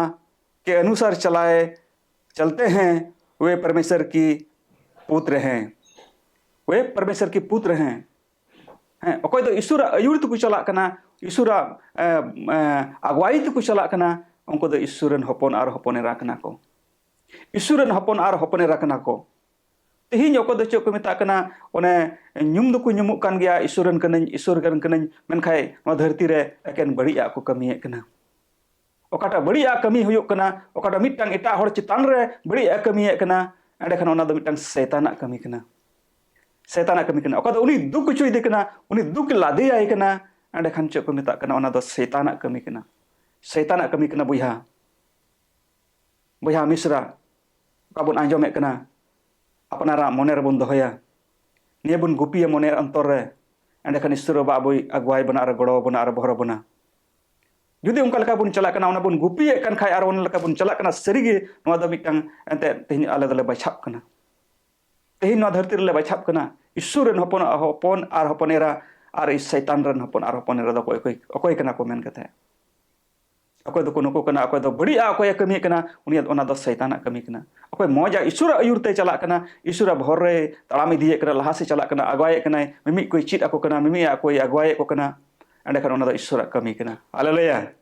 के अनुसार चलाए, चलते हैं, वे परमेश्वर की पुत्र हैं, वे परमेश्वर की पुत्र हैं।" ᱦᱮᱸ, ᱚᱠᱚᱭ ᱫᱚ ᱤᱥᱚᱨᱟᱜ ᱟᱹᱭᱩᱨ ᱛᱮᱠᱚ ᱪᱟᱞᱟᱜ ᱠᱟᱱᱟ, ᱤᱥᱚᱨᱟᱜ, ᱮ, ᱮ, ᱟᱜᱩᱣᱟᱭᱤ ᱛᱮᱠᱚ ᱪᱟᱞᱟᱜ ᱠᱟᱱᱟ, ᱩᱱᱠᱩ ᱫᱚ ᱤᱥᱚᱨ ᱨᱮᱱ ᱦᱚᱯᱚᱱ ᱟᱨ ᱦᱚᱯᱚᱱ ᱮᱨᱟ ᱠᱟᱱᱟ ᱠᱚ᱾ ᱤᱥᱚᱨ ᱨᱮᱱ ᱦᱚᱯᱚᱱ ᱟᱨ ᱦᱚᱯᱚᱱ ᱮᱨᱟ ᱠᱟᱱᱟ ᱠᱚ᱾ ᱛᱮᱦᱮᱧ ᱚᱠᱚᱭ ᱫᱚ ᱪᱮᱫ ᱠᱚ ᱢᱮᱛᱟᱜ ᱠᱟᱱᱟ, ᱚᱱᱮ ᱧᱩᱢ ᱫᱚᱠᱚ ᱧᱩᱢᱩᱜ ᱠᱟᱱ ᱜᱮᱭᱟ, ᱤᱥᱚᱨ ᱨᱮᱱ ᱠᱟᱹᱱᱟᱹᱧ, ᱤᱥᱚᱨ ᱨᱮᱱ ᱠᱟᱹᱱᱟᱹᱧ, ᱢᱮᱱᱠᱷᱟᱱ ᱱᱚᱣᱟ ᱫᱷᱟᱹᱨᱛᱤ ᱨᱮ ᱮᱠᱮᱱ ᱵᱟᱹᱲᱤᱡ ᱟᱜ ᱠᱚ ᱠᱟᱹᱢᱤᱭᱮᱫ ᱠᱟᱱᱟ᱾ ᱚᱠᱟᱴᱟᱜ ᱵᱟᱹᱲᱤᱡᱟᱜ ᱠᱟᱹᱢᱤ ᱦᱩᱭᱩᱜ ᱠᱟᱱᱟ, ᱚᱠᱟᱴᱟᱜ ᱢᱤᱫᱴᱟᱝ ᱮᱴᱟᱜ ᱦᱚᱲ ᱪᱮᱛᱟᱱ ᱨᱮ ᱵᱟᱹᱲᱤᱡᱟᱜ ᱠᱟᱹᱢᱤᱭᱮᱫ ᱠᱟᱱᱟ, ᱮᱸᱰᱮᱠᱷᱟᱱ ᱚᱱᱟ ᱫᱚ ᱢᱤᱫᱴᱟᱝ ᱥᱮᱛᱟᱱᱟᱜ ᱠᱟᱹᱢᱤ ᱠᱟᱱᱟ᱾ ᱥᱮᱛᱟᱱᱟᱜ ᱠᱟᱹᱢᱤ ᱠᱟᱱᱟ᱾ ᱚᱠᱟ ᱫᱚ ᱩᱱᱤ ᱫᱩᱠ ᱦᱚᱪᱚᱭᱮᱫᱮ ᱠᱟᱱᱟ, ᱩᱱᱤ ᱫᱩᱠ ᱞᱟᱫᱮᱭᱟᱭ ᱠᱟᱱᱟ, ᱮᱸᱰᱮᱠᱷᱟᱱ ᱪᱮᱫ ᱠᱚ ᱢᱮᱛᱟᱜ ᱠᱟᱱᱟ? ᱚᱱᱟ ᱫᱚ ᱥᱮᱛᱟᱱᱟᱜ ᱠᱟᱹᱢᱤ ᱠᱟᱱᱟ᱾ ᱥᱮᱛᱟᱱᱟᱜ ᱠᱟᱹᱢᱤ ᱠᱟᱱᱟ ᱵᱚᱭᱦᱟ᱾ ᱵᱚᱭᱦᱟ ᱢᱤᱥᱨᱟ, ᱚᱠᱟ ᱵᱚᱱ ᱟᱸᱡᱚᱢᱮᱫ ᱠᱟᱱᱟ, ᱟᱯᱱᱟᱨᱟᱜ ᱢᱚᱱᱮ ᱨᱮᱵᱚᱱ ᱫᱚᱦᱚᱭᱟ, ᱱᱤᱭᱟᱹ ᱵᱚᱱ ᱜᱩᱯᱤᱭᱟ ᱢᱚᱱᱮ ᱚᱱᱛᱚᱨ ᱨᱮ, ᱮᱸᱰᱮᱠᱷᱟᱱ ᱤᱥᱥᱚᱨ ᱵᱟᱵᱟ ᱟᱵᱚᱭ ᱟᱜᱩᱣᱟᱭ ᱵᱚᱱᱟ ᱟᱨ ᱜᱚᱲᱚ ᱟᱵᱚᱱᱟ ᱟᱨ ᱵᱚᱦᱚᱨ ᱟᱵᱚᱱᱟ᱾ ᱡᱩᱫᱤ ᱚᱱᱠᱟ ᱞᱮᱠᱟ ᱵᱚᱱ ᱪᱟᱞᱟᱜ ᱠᱟᱱᱟ, ᱚᱱᱟ ᱵᱚᱱ ᱜᱩᱯᱤᱭᱮᱫ ᱠᱟᱱ ᱠᱷᱟᱡ ᱟᱨ ᱚᱱᱟ ᱞᱮᱠᱟ ᱵᱚᱱ ᱪᱟᱞᱟᱜ ᱠᱟᱱᱟ, ᱥᱟᱹᱨᱤᱜᱮ ᱱᱚᱣᱟ ᱫᱚ ᱢᱤᱫᱴᱟᱝ ᱮᱱᱛᱮᱫ ᱛᱮᱦᱮᱧ ᱟᱞᱮ ᱫᱚᱞᱮ ᱵᱟᱪᱷᱟᱜ ᱠᱟᱱᱟ᱾ ᱛᱮᱦᱮᱧ ᱱᱚᱣᱟ ᱫᱷᱟᱹᱨᱛᱤ ᱨᱮᱞᱮ ᱵᱟᱪᱷᱟᱜ ᱠᱟᱱᱟ᱾ ᱤᱥᱥᱚᱨ ᱨᱮᱱ ᱦᱚᱯᱚᱱ, ᱦᱚᱯᱚᱱ ᱟᱨ ᱦᱚᱯᱚᱱ ᱮᱨᱟ ᱟᱨ ᱥᱟᱭᱛᱟᱱ ᱨᱮᱱ ᱦᱚᱯᱚᱱ ᱟᱨ ᱦᱚᱯᱚᱱ ᱮᱨᱟ ᱫᱚ ᱚᱠᱚᱭ, ᱚᱠᱚᱭ, ᱚᱠᱚᱭ ᱠᱟᱱᱟ ᱠᱚ ᱢᱮᱱ ᱠᱟᱛᱮ᱾ ᱚᱠᱚᱭ ᱫᱚᱠᱚ ᱱᱩᱠᱩ ᱠᱟᱱᱟ, ᱚᱠᱚᱭ ᱫᱚ ᱵᱟᱹᱲᱤᱡᱟᱜ ᱚᱠᱚᱭᱮ ᱠᱟᱹᱢᱤᱭᱮᱫ ᱠᱟᱱᱟ, ᱩᱱᱤᱭᱟᱜ ᱚᱱᱟ ᱫᱚ ᱥᱟᱭᱛᱟᱱᱟᱜ ᱠᱟᱹᱢᱤ ᱠᱟᱱᱟ᱾ ᱚᱠᱚᱭ ᱢᱚᱡᱟᱜ ᱤᱥᱥᱚᱨᱟᱜ ᱟᱹᱭᱩᱨ ᱛᱮ ᱪᱟᱞᱟᱜ ᱠᱟᱱᱟ, ᱤᱥᱥᱚᱨᱟᱜ ᱵᱷᱚᱨ ᱨᱮ ᱛᱟᱲᱟᱢ ᱤᱫᱤᱭᱮᱫ ᱠᱟᱱᱟ, ᱞᱟᱦᱟ ᱥᱮᱫ ᱪᱟᱞᱟᱜ ᱠᱟᱱᱟ, ᱟᱜᱩᱣᱟᱭᱮᱫ ᱠᱟᱱᱟᱭ, ᱢᱤᱢᱤᱫ ᱠᱚᱭ ᱪᱮᱫ ᱟᱠᱚ ᱠᱟᱱᱟ, ᱢᱤᱢᱤᱫ ᱟᱜ ᱠᱚᱭ ᱟᱜᱩᱣᱟᱭᱮᱫ ᱠᱚ ᱠᱟᱱᱟ, ᱮᱸᱰᱮᱠᱷᱟᱱ ᱚᱱᱟ ᱫᱚ ᱤᱥᱥᱚᱨᱟᱜ ᱠᱟᱹᱢᱤ ᱠᱟᱱᱟ᱾ ᱦᱟᱞᱮᱞᱩᱭᱟ!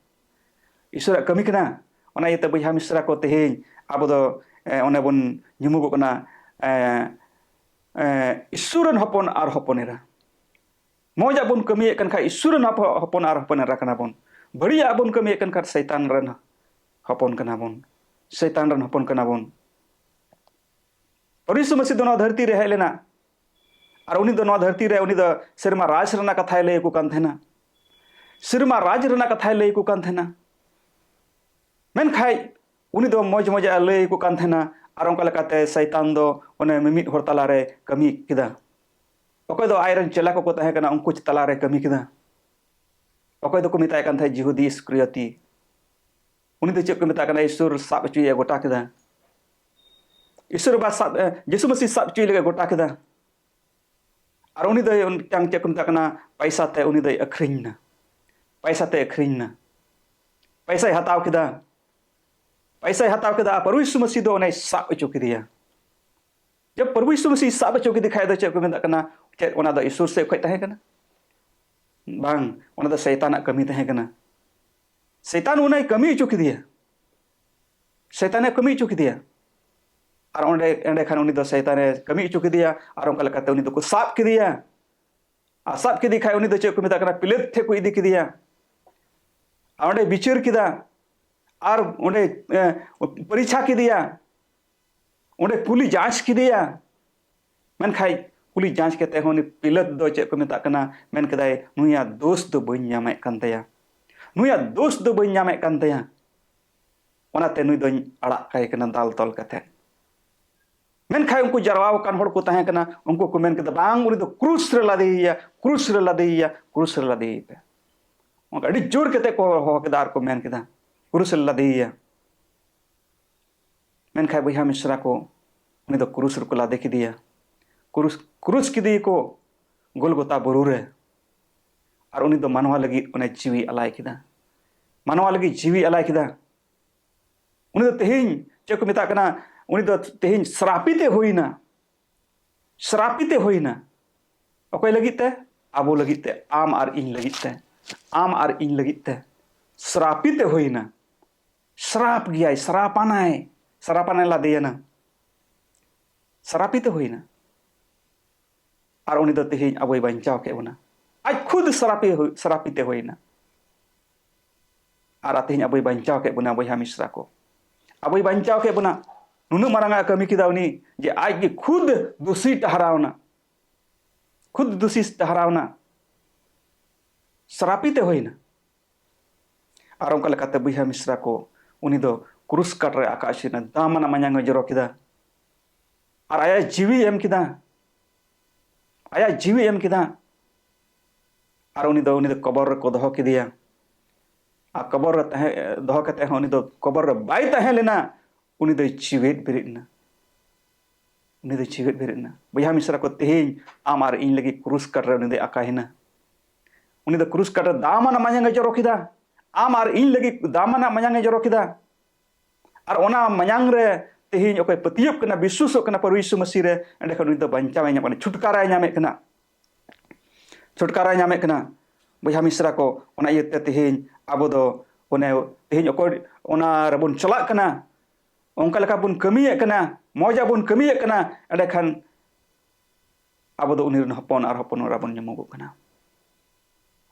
ᱤᱥᱥᱚᱨᱟᱜ ᱠᱟᱹᱢᱤ ᱠᱟᱱᱟ᱾ ᱚᱱᱟ ᱤᱭᱟᱹᱛᱮ ᱵᱚᱭᱦᱟ ᱢᱤᱥᱨᱟ ᱠᱚ, ᱛᱮᱦᱮᱧ ᱟᱵᱚ ᱫᱚ, ᱮ, ᱚᱱᱮ ᱵᱚᱱ ᱧᱩᱢᱩᱜᱚᱜ ᱠᱟᱱᱟ, ᱮ, ᱮ, ᱤᱥᱥᱚᱨ ᱨᱮᱱ ᱦᱚᱯᱚᱱ ᱟᱨ ᱦᱚᱯᱚᱱ ᱮᱨᱟ᱾ ᱢᱚᱡᱟᱜ ᱵᱚᱱ ᱠᱟᱹᱢᱤᱭᱮᱫ ᱠᱟᱱ ᱠᱷᱟᱡ ᱤᱥᱥᱚᱨ ᱨᱮᱱ ᱦᱚᱯᱚ-, ᱦᱚᱯᱚᱱ ᱟᱨ ᱦᱚᱯᱚᱱ ᱮᱨᱟ ᱠᱟᱱᱟ ᱵᱚᱱ᱾ ᱵᱟᱹᱲᱤᱡᱟᱜ ᱵᱚᱱ ᱠᱟᱹᱢᱤᱭᱮᱫ ᱠᱟᱱ ᱠᱷᱟᱡ ᱥᱟᱭᱛᱟᱱ ᱨᱮᱱ ᱦᱚᱯᱚᱱ ᱠᱟᱱᱟ ᱵᱚᱱ᱾ ᱥᱟᱭᱛᱟᱱ ᱨᱮᱱ ᱦᱚᱯᱚᱱ ᱠᱟᱱᱟ ᱵᱚᱱ᱾ ᱯᱟᱹᱨᱤᱥ ᱢᱟᱹᱥᱤ ᱫᱚ ᱱᱚᱣᱟ ᱫᱷᱟᱹᱨᱛᱤ ᱨᱮ ᱦᱮᱡ ᱞᱮᱱᱟ᱾ ᱟᱨ ᱩᱱᱤ ᱫᱚ ᱱᱚᱣᱟ ᱫᱷᱟᱹᱨᱛᱤ ᱨᱮ, ᱩᱱᱤ ᱫᱚ ᱥᱮᱨᱢᱟ ᱨᱟᱡᱽ ᱨᱮᱱᱟᱜ ᱠᱟᱛᱷᱟᱭ ᱞᱟᱹᱭ ᱟᱠᱚ ᱠᱟᱱ ᱛᱟᱦᱮᱱᱟ᱾ ᱥᱮᱨᱢᱟ ᱨᱟᱡᱽ ᱨᱮᱱᱟᱜ ᱠᱟᱛᱷᱟᱭ ᱞᱟᱹᱭ ᱟᱠᱚ ᱠᱟᱱ ᱛᱟᱦᱮᱱᱟ᱾ ᱢᱮᱱᱠᱷᱟᱡ ᱩᱱᱤ ᱫᱚ ᱢᱚᱡᱽ ᱢᱚᱡᱟᱜ ᱮ ᱞᱟᱹᱭ ᱟᱠᱚ ᱠᱟᱱ ᱛᱟᱦᱮᱱᱟ᱾ ᱟᱨ ᱚᱱᱠᱟ ᱞᱮᱠᱟᱛᱮ ᱥᱟᱭᱛᱟᱱ ᱫᱚ ᱚᱱᱮ ᱢᱤᱢᱤᱫ ᱦᱚᱲ ᱛᱟᱞᱟᱨᱮ ᱠᱟᱹᱢᱤ ᱠᱮᱫᱟ᱾ ᱚᱠᱚᱭ ᱫᱚ ᱟᱡᱨᱮᱱ ᱪᱮᱞᱟ ᱠᱚᱠᱚ ᱛᱟᱦᱮᱸ ᱠᱟᱱᱟ, ᱩᱱᱠᱩ ᱛᱟᱞᱟᱨᱮ ᱠᱟᱹᱢᱤ ᱠᱮᱫᱟ᱾ ᱚᱠᱚᱭ ᱫᱚᱠᱚ ᱢᱮᱛᱟᱭ ᱠᱟᱱ ᱛᱟᱦᱮᱸᱫ ᱡᱤᱦᱩᱫᱤ ᱤᱥᱠᱨᱤᱭᱚᱛᱤ᱾ ᱩᱱᱤ ᱫᱚ ᱪᱮᱫ ᱠᱚ ᱢᱮᱛᱟᱜ ᱠᱟᱱᱟ? ᱤᱥᱥᱚᱨ ᱥᱟᱵ ᱦᱚᱪᱚᱭᱮ ᱜᱚᱴᱟ ᱠᱮᱫᱟ᱾ ᱤᱥᱥᱚᱨ ᱵᱟ ᱥᱟᱵ, ᱮ, ᱡᱤᱥᱩ ᱢᱟᱹᱥᱤ ᱥᱟᱵ ᱦᱚᱪᱚᱭ ᱞᱟᱹᱜᱤᱫ ᱜᱚᱴᱟ ᱠᱮᱫᱟ᱾ ᱟᱨ ᱩᱱᱤ ᱫᱚᱭ ᱢᱤᱫᱴᱟᱝ ᱪᱮᱫ ᱠᱚ ᱢᱮᱛᱟᱜ ᱠᱟᱱᱟ, ᱯᱟᱭᱥᱟ ᱛᱮ ᱩᱱᱤ ᱫᱚᱭ ᱟᱹᱠᱷᱨᱤᱧ ᱮᱱᱟ᱾ ᱯᱟᱭᱥᱟ ᱛᱮ ᱟᱹᱠᱷᱨᱤᱧ ᱮᱱᱟ᱾ ᱯᱟᱭᱥᱟᱭ ᱦᱟᱛᱟᱣ ᱠᱮᱫᱟ᱾ ᱯᱟᱭᱥᱟᱭ ᱦᱟᱛᱟᱣ ᱠᱮᱫᱟ ᱟᱨ ᱯᱨᱚᱵᱷᱩ ᱭᱤᱥᱩ ᱢᱟᱹᱥᱤ ᱫᱚ ᱚᱱᱮᱭ ᱥᱟᱵ ᱦᱚᱪᱚ ᱠᱮᱫᱮᱭᱟ᱾ ᱡᱮ ᱯᱨᱚᱵᱷᱩ ᱭᱤᱥᱩ ᱢᱟᱹᱥᱤ ᱥᱟᱵ ᱦᱚᱪᱚ ᱠᱮᱫᱮ ᱠᱷᱟᱡ ᱫᱚ ᱪᱮᱫ ᱠᱚ ᱢᱮᱛᱟᱜ ᱠᱟᱱᱟ? ᱪᱮᱫ ᱚᱱᱟ ᱫᱚ ᱤᱥᱥᱚᱨ ᱥᱮᱫ ᱠᱷᱚᱡ ᱛᱟᱦᱮᱸ ᱠᱟᱱᱟ? ᱵᱟᱝ, ᱚᱱᱟ ᱫᱚ ᱥᱟᱭᱛᱟᱱᱟᱜ ᱠᱟᱹᱢᱤ ᱛᱟᱦᱮᱸ ᱠᱟᱱᱟ᱾ ᱥᱟᱭᱛᱟᱱ ᱚᱱᱟᱭ ᱠᱟᱹᱢᱤ ᱦᱚᱪᱚ ᱠᱮᱫᱮᱭᱟ᱾ ᱥᱟᱭᱛᱟᱱᱮ ᱠᱟᱹᱢᱤ ᱦᱚᱪᱚ ᱠᱮᱫᱮᱭᱟ᱾ ᱟᱨ ᱚᱸᱰᱮ, ᱮᱸᱰᱮᱠᱷᱟᱱ ᱩᱱᱤ ᱫᱚ ᱥᱟᱭᱛᱟᱱᱮ ᱠᱟᱹᱢᱤ ᱦᱚᱪᱚ ᱠᱮᱫᱮᱭᱟ᱾ ᱟᱨ ᱚᱱᱠᱟ ᱞᱮᱠᱟᱛᱮ ᱩᱱᱤ ᱫᱚᱠᱚ ᱥᱟᱵ ᱠᱮᱫᱮᱭᱟ᱾ ᱟᱨ ᱥᱟᱵ ᱠᱮᱫᱮ ᱠᱷᱟᱡ ᱩᱱᱤ ᱫᱚ ᱪᱮᱫ ᱠᱚ ᱢᱮᱛᱟᱜ ᱠᱟᱱᱟ, ᱯᱤᱞᱟᱹᱛ ᱴᱷᱮᱡ ᱠᱚ ᱤᱫᱤ ᱠᱮᱫᱮᱭᱟ᱾ ᱟᱨ ᱚᱸᱰᱮ ᱵᱤᱪᱟᱹᱨ ᱠᱮᱫᱟ᱾ ᱟᱨ ᱚᱸᱰᱮ ᱯᱚᱨᱤᱪᱷᱟ ᱠᱮᱫᱮᱭᱟ, ᱚᱸᱰᱮ ᱠᱩᱞᱤ ᱡᱟᱸᱪ ᱠᱮᱫᱮᱭᱟ᱾ ᱢᱮᱱᱠᱷᱟᱱ ᱠᱩᱞᱤ ᱡᱟᱸᱪ ᱠᱟᱛᱮ ᱦᱚᱸ ᱩᱱᱤ ᱯᱤᱞᱟᱹᱛ ᱫᱚ ᱪᱮᱫ ᱠᱚ ᱢᱮᱛᱟᱜ ᱠᱟᱱᱟ, ᱢᱮᱱ ᱠᱮᱫᱟᱭ, "ᱱᱩᱭᱟᱜ ᱫᱳᱥ ᱫᱚ ᱵᱟᱹᱧ ᱧᱟᱢᱮᱫ ᱠᱟᱱ ᱛᱟᱭᱟ, ᱱᱩᱭᱟᱜ ᱫᱳᱥ ᱫᱚ ᱵᱟᱹᱧ ᱧᱟᱢᱮᱫ ᱠᱟᱱ ᱛᱟᱭᱟ, ᱚᱱᱟᱛᱮ ᱱᱩᱭ ᱫᱚᱧ ᱟᱲᱟᱜ ᱠᱟᱭ ᱠᱟᱱᱟ ᱫᱟᱞ ᱛᱚᱞ ᱠᱟᱛᱮ᱾" ᱢᱮᱱᱠᱷᱟᱱ ᱩᱱᱠᱩ ᱡᱟᱨᱣᱟ ᱟᱠᱟᱱ ᱦᱚᱲ ᱠᱚ ᱛᱟᱦᱮᱸ ᱠᱟᱱᱟ, ᱩᱱᱠᱩ ᱠᱚ ᱢᱮᱱ ᱠᱮᱫᱟ, "ᱵᱟᱝ, ᱩᱱᱤ ᱫᱚ ᱠᱨᱩᱥ ᱨᱮ ᱞᱟᱫᱮᱭᱮᱭᱟ, ᱠᱨᱩᱥ ᱨᱮ ᱞᱟᱫᱮᱭᱮᱭᱟ, ᱠᱨᱩᱥ ᱨᱮ ᱞᱟᱫᱮᱭᱮ ᱯᱮ᱾" ᱚᱱᱠᱟ ᱟᱹᱰᱤ ᱡᱳᱨ ᱠᱟᱛᱮ ᱠᱚ ᱦᱚᱦᱚ ᱠᱮᱫᱟ ᱟᱨ ᱠᱚ ᱢᱮᱱ ᱠᱮᱫᱟ, "ᱠᱨᱩᱥ ᱨᱮ ᱞᱟᱫᱮᱭᱮᱭᱟ᱾" ᱢᱮᱱᱠᱷᱟᱱ ᱵᱚᱭᱦᱟ ᱢᱤᱥᱨᱟ ᱠᱚ, ᱩᱱᱤ ᱫᱚ ᱠᱨᱩᱥ ᱨᱮᱠᱚ ᱞᱟᱫᱮ ᱠᱮᱫᱮᱭᱟ, ᱠᱨᱩᱥ, ᱠᱨᱩᱥ ᱠᱮᱫᱮᱭᱟᱠᱚ ᱜᱳᱞᱜᱚᱛᱟ ᱵᱩᱨᱩ ᱨᱮ᱾ ᱟᱨ ᱩᱱᱤ ᱫᱚ ᱢᱟᱱᱣᱟ ᱞᱟᱹᱜᱤᱫ ᱚᱱᱮ ᱡᱤᱣᱤ ᱟᱞᱟᱭ ᱠᱮᱫᱟ, ᱢᱟᱱᱣᱟ ᱞᱟᱹᱜᱤᱫ ᱡᱤᱣᱤ ᱟᱞᱟᱭ ᱠᱮᱫᱟ᱾ ᱩᱱᱤ ᱫᱚ ᱛᱮᱦᱮᱧ ᱪᱮᱫ ᱠᱚ ᱢᱮᱛᱟᱜ ᱠᱟᱱᱟ, ᱩᱱᱤ ᱫᱚ ᱛᱮᱦᱮᱧ ᱥᱨᱟᱯᱤᱛ ᱮ ᱦᱩᱭᱱᱟ, ᱥᱨᱟᱯᱤᱛ ᱮ ᱦᱩᱭᱱᱟ᱾ ᱚᱠᱚᱭ ᱞᱟᱹᱜᱤᱫ ᱛᱮ? ᱟᱵᱚ ᱞᱟᱹᱜᱤᱫ ᱛᱮ, ᱟᱢ ᱟᱨ ᱤᱧ ᱞᱟᱹᱜᱤᱫ ᱛᱮ, ᱟᱢ ᱟᱨ ᱤᱧ ᱞᱟᱹᱜᱤᱫ ᱛᱮ ᱥᱨᱟᱯᱤᱛ ᱮ ᱦᱩᱭᱱᱟ᱾ ᱥᱨᱟᱯ ᱜᱮᱭᱟᱭ, ᱥᱨᱟᱯᱟᱱᱟᱭ, ᱥᱨᱟᱯᱟᱱᱟᱭ ᱞᱟᱫᱮᱭᱟᱱᱟ, ᱥᱨᱟᱯᱤᱛ ᱮ ᱦᱩᱭᱱᱟ᱾ ᱟᱨ ᱩᱱᱤ ᱫᱚ ᱛᱮᱦᱮᱧ ᱟᱵᱚᱭ ᱵᱟᱧᱪᱟᱣ ᱠᱮᱫ ᱵᱚᱱᱟ, ᱟᱡ ᱠᱷᱩᱫ ᱥᱨᱟᱯᱤ ᱦᱩᱭ-, ᱥᱨᱟᱯᱤᱛ ᱮ ᱦᱩᱭᱱᱟ᱾ ᱟᱨ ᱛᱮᱦᱮᱧ ᱟᱵᱚᱭ ᱵᱟᱧᱪᱟᱣ ᱠᱮᱫ ᱵᱚᱱᱟ ᱵᱚᱭᱦᱟ ᱢᱤᱥᱨᱟ ᱠᱚ, ᱟᱵᱚᱭ ᱵᱟᱧᱪᱟᱣ ᱠᱮᱫ ᱵᱚᱱᱟ᱾ ᱱᱩᱱᱟᱹᱜ ᱢᱟᱨᱟᱝ ᱟᱜ ᱠᱟᱹᱢᱤ ᱠᱮᱫᱟ ᱩᱱᱤ, ᱡᱮ ᱟᱡ ᱜᱮ ᱠᱷᱩᱫ ᱫᱩᱥᱤ ᱴᱟᱦᱨᱟᱣᱱᱟ, ᱠᱷᱩᱫ ᱫᱩᱥᱤ ᱴᱟᱦᱨᱟᱣᱱᱟ, ᱥᱨᱟᱯᱤᱛ ᱮ ᱦᱩᱭᱱᱟ᱾ ᱟᱨ ᱚᱱᱠᱟ ᱞᱮᱠᱟᱛᱮ ᱵᱚᱭᱦᱟ ᱢᱤᱥᱨᱟ ᱠᱚ, ᱩᱱᱤ ᱫᱚ ᱠᱨᱩᱥ ᱠᱟᱴ ᱨᱮ ᱟᱠᱟ ᱟᱹᱥᱤᱨ ᱮᱱᱟ, ᱫᱟᱢᱟᱱᱟᱜ ᱢᱟᱭᱟᱝ ᱮ ᱡᱚᱨᱚ ᱠᱮᱫᱟ, ᱟᱨ ᱟᱭᱟᱜ ᱡᱤᱣᱤ ᱮᱢ ᱠᱮᱫᱟ, ᱟᱭᱟᱜ ᱡᱤᱣᱤ ᱮᱢ ᱠᱮᱫᱟ᱾ ᱟᱨ ᱩᱱᱤ ᱫᱚ, ᱩᱱᱤ ᱫᱚ ᱠᱚᱵᱚᱨ ᱨᱮᱠᱚ ᱫᱚᱦᱚ ᱠᱮᱫᱮᱭᱟ᱾ ᱟᱨ ᱠᱚᱵᱚᱨ ᱨᱮ ᱛᱟᱦᱮᱸ, ᱫᱚᱦᱚ ᱠᱟᱛᱮ ᱦᱚᱸ ᱩᱱᱤ ᱫᱚ ᱠᱚᱵᱚᱨ ᱨᱮ ᱵᱟᱭ ᱛᱟᱦᱮᱸ ᱞᱮᱱᱟ, ᱩᱱᱤ ᱫᱚᱭ ᱡᱤᱣᱮᱫ ᱵᱮᱨᱮᱫ ᱮᱱᱟ᱾ ᱩᱱᱤ ᱫᱚᱭ ᱡᱤᱣᱮᱫ ᱵᱮᱨᱮᱫ ᱮᱱᱟ᱾ ᱵᱚᱭᱦᱟ ᱢᱤᱥᱨᱟ ᱠᱚ, ᱛᱮᱦᱮᱧ ᱟᱢ ᱟᱨ ᱤᱧ ᱞᱟᱹᱜᱤᱫ ᱠᱨᱩᱥ ᱠᱟᱴ ᱨᱮ ᱩᱱᱤ ᱫᱚᱭ ᱟᱠᱟᱭᱮᱱᱟ᱾ ᱩᱱᱤ ᱫᱚ ᱠᱨᱩᱥ ᱠᱟᱴ ᱨᱮ ᱫᱟᱢᱟᱱᱟᱜ ᱢᱟᱭᱟᱝ ᱮ ᱡᱚᱨᱚ ᱠᱮᱫᱟ᱾ ᱟᱢ ᱟᱨ ᱤᱧ ᱞᱟᱹᱜᱤᱫ ᱫᱟᱢᱟᱱᱟᱜ ᱢᱟᱭᱟᱝ ᱮ ᱡᱚᱨᱚ ᱠᱮᱫᱟ᱾ ᱟᱨ ᱚᱱᱟ ᱢᱟᱭᱟᱝ ᱨᱮ ᱛᱮᱦᱮᱧ ᱚᱠᱚᱭ ᱯᱟᱹᱛᱭᱟᱹᱜ ᱠᱟᱱᱟ, ᱵᱤᱥᱣᱟᱥᱚᱜ ᱠᱟᱱᱟ ᱯᱨᱚᱵᱷᱩ ᱭᱤᱥᱩ ᱢᱟᱹᱥᱤ ᱨᱮ, ᱮᱸᱰᱮᱠᱷᱟᱱ ᱩᱱᱤ ᱫᱚ ᱵᱟᱧᱪᱟᱣ ᱮ ᱧᱟᱢ ᱠᱟᱱᱟ, ᱪᱷᱩᱴᱠᱟᱨᱟᱭ ᱧᱟᱢᱮᱫ ᱠᱟᱱᱟ, ᱪᱷᱩᱴᱠᱟᱨᱟᱭ ᱧᱟᱢᱮᱫ ᱠᱟᱱᱟ᱾ ᱵᱚᱭᱦᱟ ᱢᱤᱥᱨᱟ ᱠᱚ, ᱚᱱᱟ ᱤᱭᱟᱹᱛᱮ ᱛᱮᱦᱮᱧ ᱟᱵᱚ ᱫᱚ ᱚᱱᱮ ᱛᱮᱦᱮᱧ ᱚᱠᱚᱭ ᱚᱱᱟ ᱨᱮᱵᱚᱱ ᱪᱟᱞᱟᱜ ᱠᱟᱱᱟ, ᱚᱱᱠᱟ ᱞᱮᱠᱟ ᱵᱚᱱ ᱠᱟᱹᱢᱤᱭᱮᱫ ᱠᱟᱱᱟ, ᱢᱚᱡᱟ ᱵᱚᱱ ᱠᱟᱹᱢᱤᱭᱮᱫ ᱠᱟᱱᱟ, ᱮᱸᱰᱮᱠᱷᱟᱱ ᱟᱵᱚ ᱫᱚ ᱩᱱᱤ ᱨᱮᱱ ᱦᱚᱯᱚᱱ ᱟᱨ ᱦᱚᱯᱚᱱ ᱮᱨᱟ ᱵᱚᱱ ᱧᱩᱢᱩᱜᱚᱜ ᱠᱟᱱᱟ᱾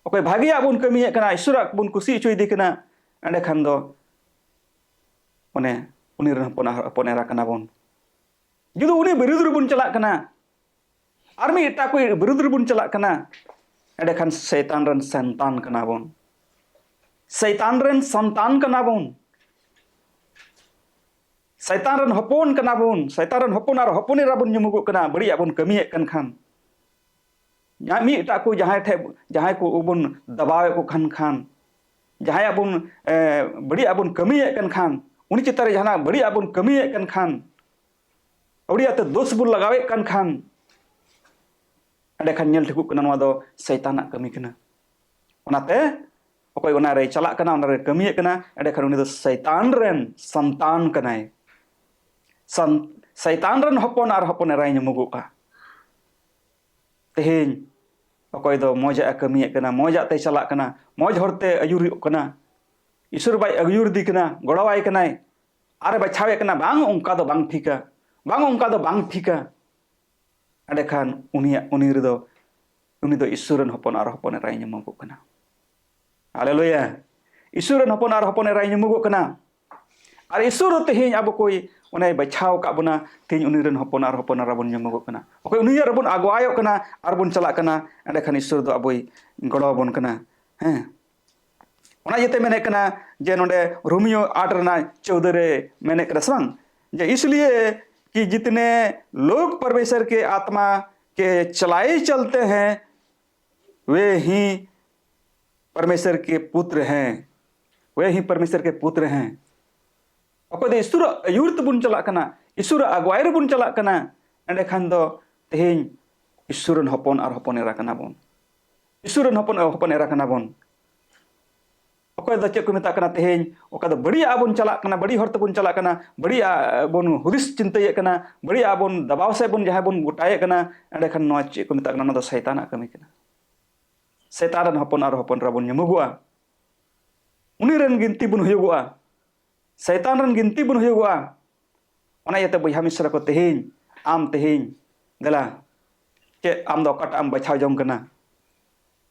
ᱚᱠᱚᱭ ᱵᱷᱟᱜᱮᱭᱟᱜ ᱵᱚᱱ ᱠᱟᱹᱢᱤᱭᱮᱫ ᱠᱟᱱᱟ, ᱤᱥᱚᱨᱟᱜ ᱵᱚᱱ ᱠᱩᱥᱤ ᱦᱚᱪᱚᱭᱮᱫᱮ ᱠᱟᱱᱟ, ᱮᱸᱰᱮᱠᱷᱟᱱ ᱫᱚ ᱚᱱᱮ ᱩᱱᱤ ᱨᱮᱱ ᱦᱚᱯᱚᱱ, ᱦᱚᱯᱚᱱ ᱮᱨᱟ ᱠᱟᱱᱟ ᱵᱚᱱ᱾ ᱡᱩᱫᱤ ᱩᱱᱤ ᱵᱤᱨᱩᱫᱷ ᱨᱮᱵᱚᱱ ᱪᱟᱞᱟᱜ ᱠᱟᱱᱟ, ᱟᱨ ᱢᱤᱫ ᱮᱴᱟᱜ ᱠᱚ ᱵᱤᱨᱩᱫᱷ ᱨᱮᱵᱚᱱ ᱪᱟᱞᱟᱜ ᱠᱟᱱᱟ, ᱮᱸᱰᱮᱠᱷᱟᱱ ᱥᱚᱭᱛᱟᱱ ᱨᱮᱱ ᱥᱚᱱᱛᱟᱱ ᱠᱟᱱᱟ ᱵᱚᱱ᱾ ᱥᱚᱭᱛᱟᱱ ᱨᱮᱱ ᱥᱚᱱᱛᱟᱱ ᱠᱟᱱᱟ ᱵᱚᱱ᱾ ᱥᱚᱭᱛᱟᱱ ᱨᱮᱱ ᱦᱚᱯᱚᱱ ᱠᱟᱱᱟ ᱵᱚᱱ᱾ ᱥᱚᱭᱛᱟᱱ ᱨᱮᱱ ᱦᱚᱯᱚᱱ ᱟᱨ ᱦᱚᱯᱚᱱ ᱮᱨᱟ ᱵᱚᱱ ᱧᱩᱢᱩᱜᱚᱜ ᱠᱟᱱᱟ, ᱵᱟᱹᱲᱤᱡᱟᱜ ᱵᱚᱱ ᱠᱟᱹᱢᱤᱭᱮᱫ ᱠᱟᱱ ᱠᱷᱟᱱ᱾ ᱡᱟᱦᱟᱸ ᱢᱤᱫ ᱮᱴᱟᱜ ᱠᱚ ᱡᱟᱦᱟᱸᱭ ᱴᱷᱮᱱ, ᱡᱟᱦᱟᱸᱭ ᱠᱚ ᱵᱚᱱ ᱫᱟᱵᱟᱣᱮᱫ ᱠᱚ ᱠᱷᱟᱱ, ᱠᱷᱟᱱ, ᱡᱟᱦᱟᱸᱭᱟᱜ ᱵᱚᱱ, ᱮ, ᱵᱟᱹᱲᱤᱡᱟᱜ ᱵᱚᱱ ᱠᱟᱹᱢᱤᱭᱮᱫ ᱠᱟᱱ ᱠᱷᱟᱱ, ᱩᱱᱤ ᱪᱮᱛᱟᱱ ᱨᱮ ᱡᱟᱦᱟᱱᱟᱜ ᱵᱟᱹᱲᱤᱡᱟᱜ ᱵᱚᱱ ᱠᱟᱹᱢᱤᱭᱮᱫ ᱠᱟᱱ ᱠᱷᱟᱱ, ᱟᱹᱣᱲᱤᱭᱟᱜ ᱛᱮ ᱫᱳᱥ ᱵᱚᱱ ᱞᱟᱜᱟᱣᱮᱫ ᱠᱟᱱ ᱠᱷᱟᱱ, ᱮᱸᱰᱮᱠᱷᱟᱱ ᱧᱮᱞ ᱴᱷᱤᱠᱚᱜ ᱠᱟᱱᱟ ᱱᱚᱣᱟ ᱫᱚ ᱥᱚᱭᱛᱟᱱᱟᱜ ᱠᱟᱹᱢᱤ ᱠᱟᱱᱟ᱾ ᱚᱱᱟᱛᱮ ᱚᱠᱚᱭ ᱚᱱᱟ ᱨᱮᱭ ᱪᱟᱞᱟᱜ ᱠᱟᱱᱟ, ᱚᱱᱟ ᱨᱮ ᱠᱟᱹᱢᱤᱭᱮᱫ ᱠᱟᱱᱟ, ᱮᱸᱰᱮᱠᱷᱟᱱ ᱩᱱᱤ ᱫᱚ ᱥᱚᱭᱛᱟᱱ ᱨᱮᱱ ᱥᱚᱱᱛᱟᱱ ᱠᱟᱱᱟᱭ᱾ ᱥᱚᱱ-, ᱥᱚᱭᱛᱟᱱ ᱨᱮᱱ ᱦᱚᱯᱚᱱ ᱟᱨ ᱦᱚᱯᱚᱱ ᱮᱨᱟᱭ ᱧᱩᱢᱩᱜᱚᱜᱼᱟ᱾ ᱛᱮᱦᱮᱧ ᱚᱠᱚᱭ ᱫᱚ ᱢᱚᱡᱟᱜ ᱮ ᱠᱟᱹᱢᱤᱭᱮᱫ ᱠᱟᱱᱟ, ᱢᱚᱡᱟᱜ ᱛᱮᱭ ᱪᱟᱞᱟᱜ ᱠᱟᱱᱟ, ᱢᱚᱡᱽ ᱦᱚᱨᱛᱮ ᱟᱹᱭᱩᱨᱚᱜ ᱠᱟᱱᱟ, ᱤᱥᱚᱨ ᱵᱟᱭ ᱟᱹᱭᱩᱨ ᱫᱤ ᱠᱟᱱᱟ, ᱜᱚᱲᱚᱣᱟᱭ ᱠᱟᱱᱟᱭ, ᱟᱨᱮ ᱵᱟᱪᱷᱟᱣᱮᱫ ᱠᱟᱱᱟ, ᱵᱟᱝ, ᱚᱱᱠᱟ ᱫᱚ ᱵᱟᱝ ᱴᱷᱤᱠᱟ, ᱵᱟᱝ, ᱚᱱᱠᱟ ᱫᱚ ᱵᱟᱝ ᱴᱷᱤᱠᱟ, ᱮᱸᱰᱮᱠᱷᱟᱱ ᱩᱱᱤᱭᱟᱜ, ᱩᱱᱤ ᱨᱮᱫᱚ, ᱩᱱᱤ ᱫᱚ ᱤᱥᱚᱨ ᱨᱮᱱ ᱦᱚᱯᱚᱱ ᱟᱨ ᱦᱚᱯᱚᱱ ᱮᱨᱟᱭ ᱧᱩᱢᱚᱜᱚᱜ ᱠᱟᱱᱟ᱾ ᱦᱟᱞᱮᱞᱩᱭᱟ! ᱤᱥᱚᱨ ᱨᱮᱱ ᱦᱚᱯᱚᱱ ᱟᱨ ᱦᱚᱯᱚᱱ ᱮᱨᱟᱭ ᱧᱩᱢᱚᱜᱚᱜ ᱠᱟᱱᱟ᱾ ᱟᱨ ᱤᱥᱚᱨ ᱫᱚ ᱛᱮᱦᱮᱧ ᱟᱵᱚ ᱠᱚᱭ ᱚᱱᱮᱭ ᱵᱟᱪᱷᱟᱣ ᱟᱠᱟᱫ ᱵᱚᱱᱟ, ᱛᱮᱦᱮᱧ ᱩᱱᱤ ᱨᱮᱱ ᱦᱚᱯᱚᱱ ᱟᱨ ᱦᱚᱯᱚᱱ ᱮᱨᱟ ᱵᱚᱱ ᱧᱩᱢᱚᱜᱚᱜ ᱠᱟᱱᱟ᱾ ᱚᱠᱚᱭ ᱩᱱᱤᱭᱟᱜ ᱨᱮᱵᱚᱱ ᱟᱜᱩᱣᱟᱭᱚᱜ ᱠᱟᱱᱟ ᱟᱨ ᱵᱚᱱ ᱪᱟᱞᱟᱜ ᱠᱟᱱᱟ, ᱮᱸᱰᱮᱠᱷᱟᱱ ᱤᱥᱚᱨ ᱫᱚ ᱟᱵᱚᱭ ᱜᱚᱲᱚ ᱟᱵᱚᱱ ᱠᱟᱱᱟ᱾ ᱦᱮᱸ, ᱚᱱᱟ ᱤᱭᱟᱹᱛᱮ ᱢᱮᱱᱮᱫ ᱠᱟᱱᱟ ᱡᱮ ᱱᱚᱰᱮ ᱨᱳᱢᱤᱭᱳ ᱟᱴ ᱨᱮᱱᱟᱜ ᱪᱳᱣᱫᱟᱹ ᱨᱮ ᱢᱮᱱᱮᱫ ᱠᱟᱱᱟ ᱥᱮ ᱵᱟᱝ, ᱡᱮ इसलिए कि जितने लोग परमेश्वर के आत्मा के चलाए चलते हैं, वे ही परमेश्वर के पुत्र हैं, वे ही परमेश्वर के पुत्र हैं। ᱚᱠᱚᱭ ᱫᱚ ᱤᱥᱚᱨᱟᱜ ᱟᱹᱭᱩᱨ ᱛᱮᱵᱚᱱ ᱪᱟᱞᱟᱜ ᱠᱟᱱᱟ, ᱤᱥᱚᱨᱟᱜ ᱟᱜᱩᱣᱟᱭ ᱨᱮᱵᱚᱱ ᱪᱟᱞᱟᱜ ᱠᱟᱱᱟ, ᱮᱸᱰᱮᱠᱷᱟᱱ ᱫᱚ ᱛᱮᱦᱮᱧ ᱤᱥᱚᱨ ᱨᱮᱱ ᱦᱚᱯᱚᱱ ᱟᱨ ᱦᱚᱯᱚᱱ ᱮᱨᱟ ᱠᱟᱱᱟ ᱵᱚᱱ᱾ ᱤᱥᱚᱨ ᱨᱮᱱ ᱦᱚᱯᱚᱱ, ᱦᱚᱯᱚᱱ ᱮᱨᱟ ᱠᱟᱱᱟ ᱵᱚᱱ᱾ ᱚᱠᱚᱭ ᱫᱚ ᱪᱮᱫ ᱠᱚ ᱢᱮᱛᱟᱜ ᱠᱟᱱᱟ, ᱛᱮᱦᱮᱧ ᱚᱠᱟ ᱫᱚ ᱵᱟᱹᱲᱤᱡᱟᱜ ᱵᱚᱱ ᱪᱟᱞᱟᱜ ᱠᱟᱱᱟ, ᱵᱟᱹᱲᱤᱡ ᱦᱚᱨ ᱛᱮᱵᱚᱱ ᱪᱟᱞᱟᱜ ᱠᱟᱱᱟ, ᱵᱟᱹᱲᱤᱡᱟᱜ ᱵᱚᱱ ᱦᱩᱫᱤᱥ ᱪᱤᱱᱛᱟᱹᱭᱮᱫ ᱠᱟᱱᱟ, ᱵᱟᱹᱲᱤᱡᱟᱜ ᱵᱚᱱ ᱫᱟᱵᱟᱣ ᱥᱮᱫ ᱵᱚᱱ ᱡᱟᱦᱟᱸᱭ ᱵᱚᱱ ᱜᱚᱴᱟᱭᱮᱫ ᱠᱟᱱᱟ, ᱮᱸᱰᱮᱠᱷᱟᱱ ᱱᱚᱣᱟ ᱪᱮᱫ ᱠᱚ ᱢᱮᱛᱟᱜ ᱠᱟᱱᱟ? ᱚᱱᱟ ᱫᱚ ᱥᱚᱭᱛᱟᱱᱟᱜ ᱠᱟᱹᱢᱤ ᱠᱟᱱᱟ᱾ ᱥᱚᱭᱛᱟᱱ ᱨᱮᱱ ᱦᱚᱯᱚᱱ ᱟᱨ ᱦᱚᱯᱚᱱ ᱮᱨᱟ ᱵᱚᱱ ᱧᱩᱢᱩᱜᱚᱜᱼᱟ, ᱩᱱᱤ ᱨᱮᱱ ᱜᱤᱱᱛᱤ ᱵᱚᱱ ᱦᱩᱭᱩᱜᱚᱜᱼᱟ, ᱥᱚᱭᱛᱟᱱ ᱨᱮᱱ ᱜᱤᱱᱛᱤ ᱵᱚᱱ ᱦᱩᱭᱩᱜᱚᱜᱼᱟ᱾ ᱚᱱᱟ ᱤᱭᱟᱹᱛᱮ ᱵᱚᱭᱦᱟ ᱢᱤᱥᱨᱟ ᱠᱚ, ᱛᱮᱦᱮᱧ, ᱟᱢ ᱛᱮᱦᱮᱧ, ᱫᱮᱞᱟ, ᱪᱮᱫ ᱟᱢ ᱫᱚ ᱚᱠᱟᱴᱟᱜ ᱮᱢ ᱵᱟᱪᱷᱟᱣ ᱡᱚᱝ ᱠᱟᱱᱟ?